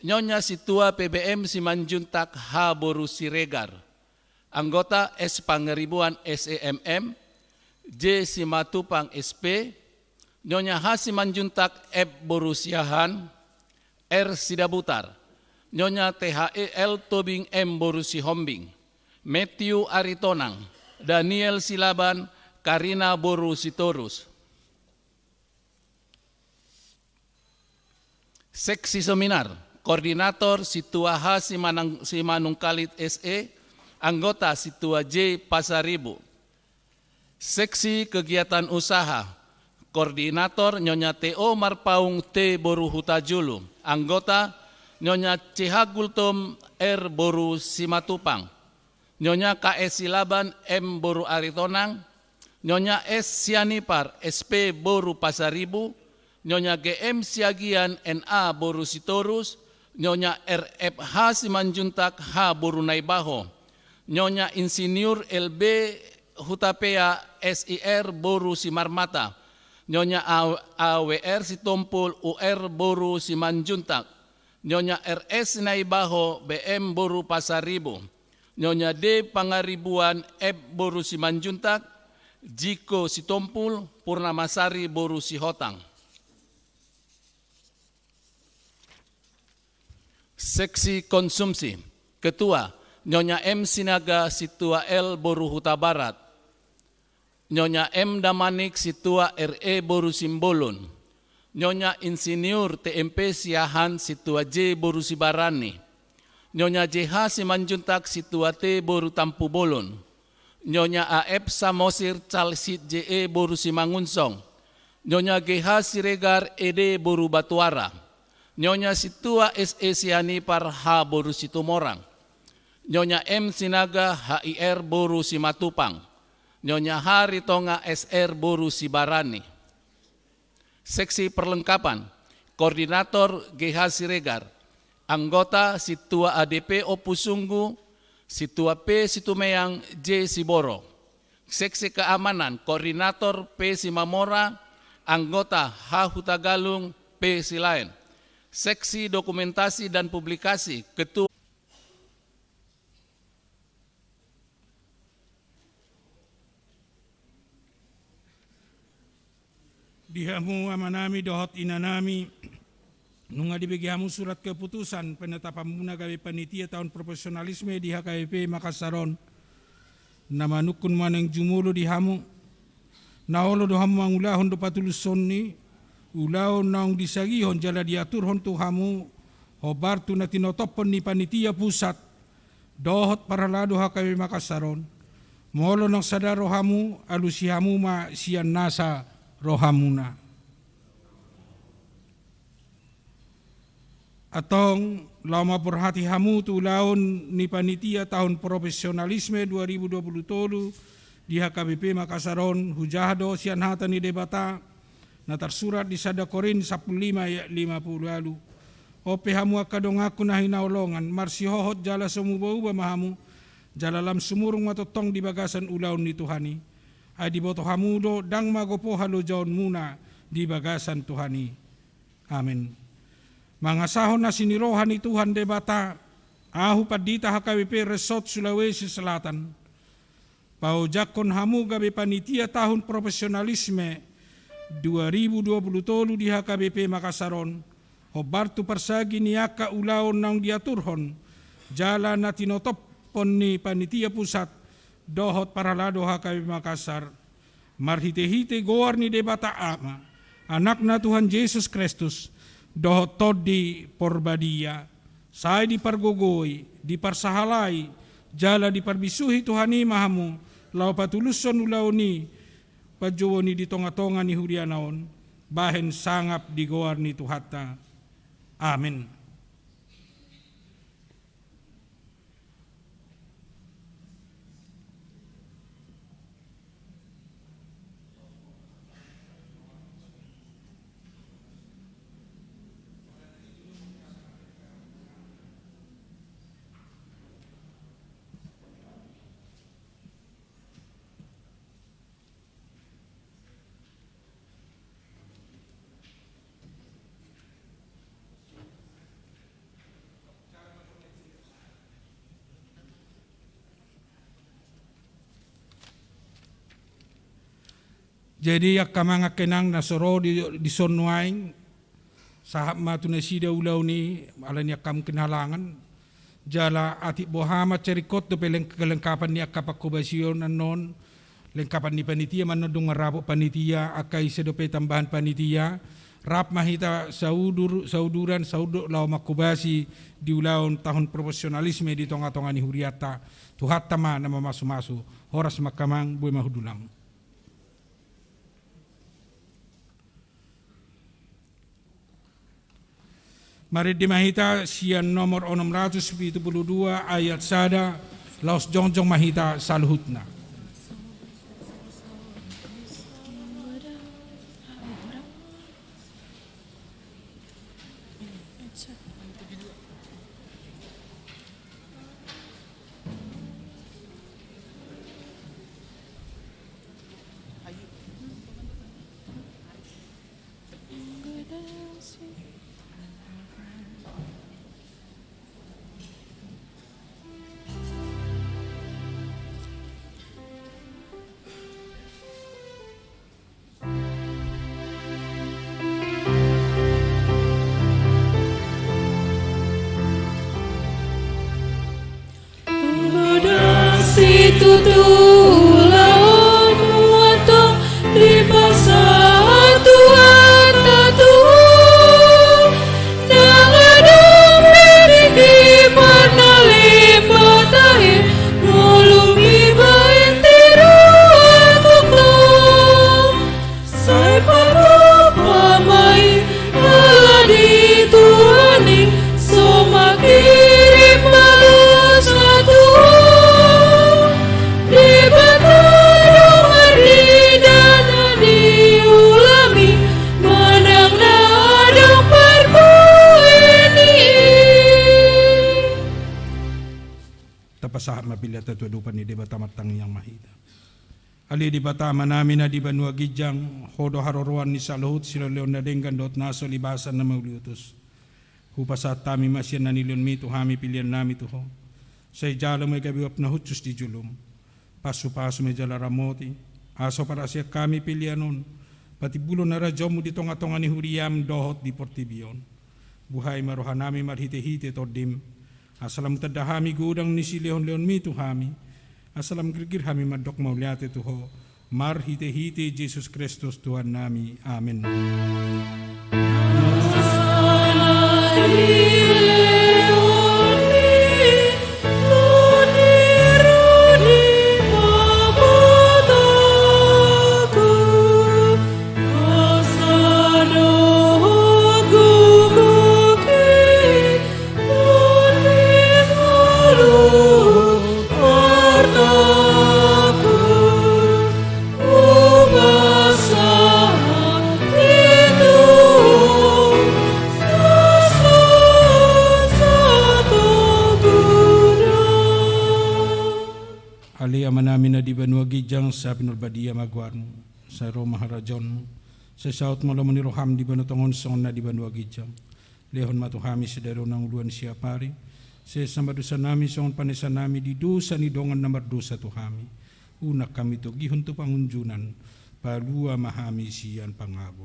Nyonya Sintua P B M Simanjuntak H boru Siregar. Anggota S Pangaribuan S E M M, J Simatupang S P, Nyonya H Simanjuntak F boru Siahaan, R Sidabutar, Nyonya T H E L Tobing M boru Sihombing, Matthew Aritonang, Daniel Silaban, Karina boru Sitorus. Seksi Seminar, Koordinator, Sintua H Simanang-, Simanungkalit S E, anggota, Sintua J Pasaribu. Seksi Kegiatan Usaha, Koordinator, Nyonya T O Marpaung T boru Hutajulu, anggota, Nyonya C H Gultom R boru Simatupang. Nyonya K S Silaban M boru Aritonang, Nyonya S Sianipar S P boru Pasaribu, Nyonya G M Siagian N A boru Sitorus, Nyonya R F H Simanjuntak H boru Naibaho, Nyonya Insinyur L B Hutapea S I R boru Simarmata, Nyonya A-, A W R Sitompul U R boru Simanjuntak, Nyonya R S Naibaho B M boru Pasaribu, Nyonya D Pangaribuan F boru Simanjuntak, Jiko Sitompul, Purnamasari boru Sihotang. Seksi Konsumsi. Ketua, Nyonya M Sinaga Sintua L boru Hutabarat. Nyonya M Damanik Sintua R E boru Simbolon. Nyonya Insinyur T M P Siahaan Sintua J boru Sibarani. Nyonya J H Simanjuntak Sintua T boru Tampubolon. Nyonya A F Samosir Calsit J E boru Simangunsong. Nyonya G H Siregar E D boru Batuara. Nyonya Sintua S E Sianipar H boru Situmorang. Nyonya M Sinaga H I R boru Simatupang. Nyonya H Ritonga S R boru Sibarani. Seksi perlengkapan, Koordinator G H Siregar, anggota Sintua A D P Ompusunggu, Sintua P Situmeang J Siboro. Seksi keamanan, Koordinator P Simamora, anggota H Hutagalung P Silaen. Seksi dokumentasi dan publikasi, Ketua Di hamu amanami dohot inanami, nunga dibege hamu surat keputusan penetapanmuna gabe panitia tahun profesionalisme di H K B P Makassar on, na manungkun ma naeng jumolo di hamu, na olo do hamu mangulahon dohot patulushon ni ulaon naung disagihon jala diaturhon tu hamu, hombar tu na tinotophon ni panitia pusat dohot parhalado H K B P Makassar on. Molo naung sada rohamu, alusi hamu ma sian nasa rohamuna. Antong, laho mamborhati hamu tu ulaon ni panitia tahun profesionalisme dua ribu dua puluh tolu di H K B P Makassar on, hujaha do sian hata ni Debata na tarsurat di sada Korint sampulu lima ayat lima puluh ualu. On pe hamu angka donganku na hinaholongan, marsihohot jala so muba-uba ma hamu, jala lam sumurung ma tongtong di bagasan ulaon ni Tuhan i. Ai diboto hamu do, ndang magopo halojaonmuna di bagasan Tuhan i. Amen. Mangasahon asi ni roha ni Tuhan Debata, ahu pandita H K B P Ressort Sulawesi Selatan, paojakhon hamu gabe panitia tahun profesionalisme dua ribu dua puluh tolu di H K B P Makassar on, hombar tu parsagi ni angka ulaon naung diaturhon jala na tinotophon ni panitia pusat dohot parhalado H K B P Makassar, marhite-hite goar ni Debata Ama, Anakna Tuhan Jesus Kristus, dohot Tondi Porbadia, sai dipargogoi, diparsahalai, jala diparbisuhi Tuhan i ma hamu, laho patulushon ulaon i, panjouon i di tonga-tonga ni huriana on, bahen sangap di goar ni Tuhanta. Amen. Jadi angka amang, angka inang na so ro di, dison nuaeng, sahat ma tu nasida ulaon i, ala ni angka mungkin halangan, jala atik boha mansai ringkot dope leng-, kelengkapan ni angka pangkobasion annon, lengkapan ni panitia ma annon, dung marrapot panitia, angka ise dope tambahan panitia, rap ma hita saudur, sauduran, saunduk laho mangkobasi di ulaon tahun profesionalisme di tonga-tonga ni hurianta. Tuhanta ma na mamasu-masu. Horas ma angka amang, boi ma hudulang. Marende ma hita sian nomor onom ratus pitu pulu dua ayat sada, laos jongjong ma hita saluhutna. Poda situtu ulaonmu antong dipasahat Tuhanta Tuhan. Ndang adong be dengke parnalimba tahe, molo dibaen tiruan tongtong. Sai patupa ma i ala ni Tuhan i, so mangkirim balos na tutu. Debata do marnida na niulam i, manang na adong parbue ni i. Tapasahat ma pelean tu adopan ni Debata, martangiang ma hita. Ale Debata Amanami na di banua ginjang, Ho do haroroan ni saluhut silehonlehon na denggan dohot na so libasan na mauliutus. Hupasahat hami ma sian na nilehonmi tu hami peleannami tu Ho. Sai jalo ma i gabe uap na hushus di jolom. Pasupasu ma i jala ramoti, asa huparaseang hami pelean on patimbulhon harajaonmu di tonga-tonga ni huriam dohot di portibi on. Buhai ma rohanami marhite-hite Tondim, asa lam hutanda hami godang ni silehonlehonmi tu hami, asa lam girgir hami mandok mauliate tu Ho, marhite-hite Jesus Kristus Tuhannami. Amen. Na di banua ginjang, sai pinarbadia ma goarmu, sai ro ma harajaonmu, sai saut ma lomo ni roham di banua tonga on songon na di banua ginjang. Lehon ma tu hami sadari on hangoluan siapari, sesa ma dosanami songon panesanami di dosa ni dongan na mardosa tu hami. Unang hami togihon tu pangunjunan, palua ma hami sian pangago.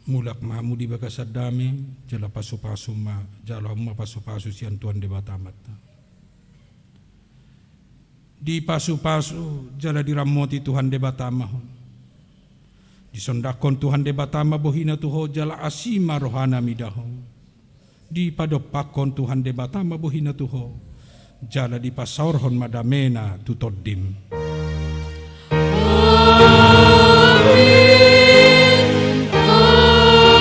Mulak ma hamu di bagasan dame, jala pasupasu ma, jalo hamu ma pasupasu sian Tuhan Debata Amanta. Dipasupasu jala diramoti Tuhan Debata ma ho. Disondangkon Tuhan Debata ma bohina tu ho jala asi ma rohana mida ho. Dipadompakkon Tuhan Debata ma bohina tu ho, jala dipasaorhon ma damena tu tondim. Amin. Amin. Amin.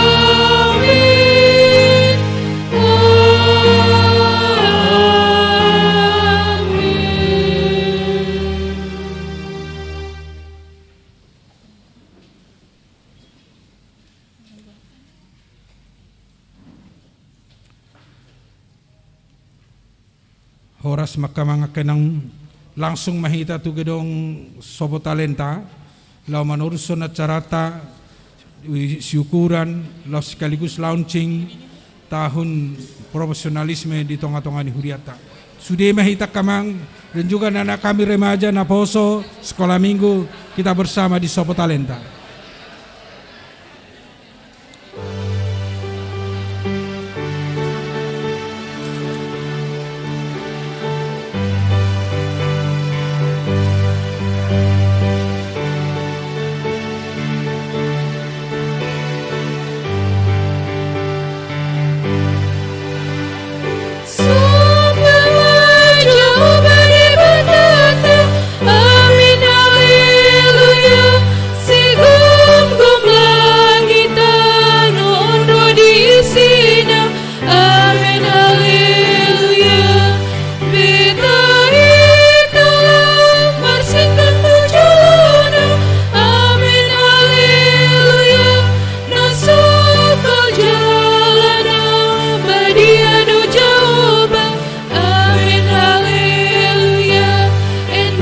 Horas ma angka amang, angka inang, langsung ma hita tu gedong Sopo Talenta, laho manorushon acaranta, i-, syukuran, laho sekaligus launching tahun profesionalisme di tonga-tonga ni hurianta. Sude ma hita angka amang, dan juga anak-anak kami remaja, naposo, sekolah minggu, kita bersama di Sopo Talenta.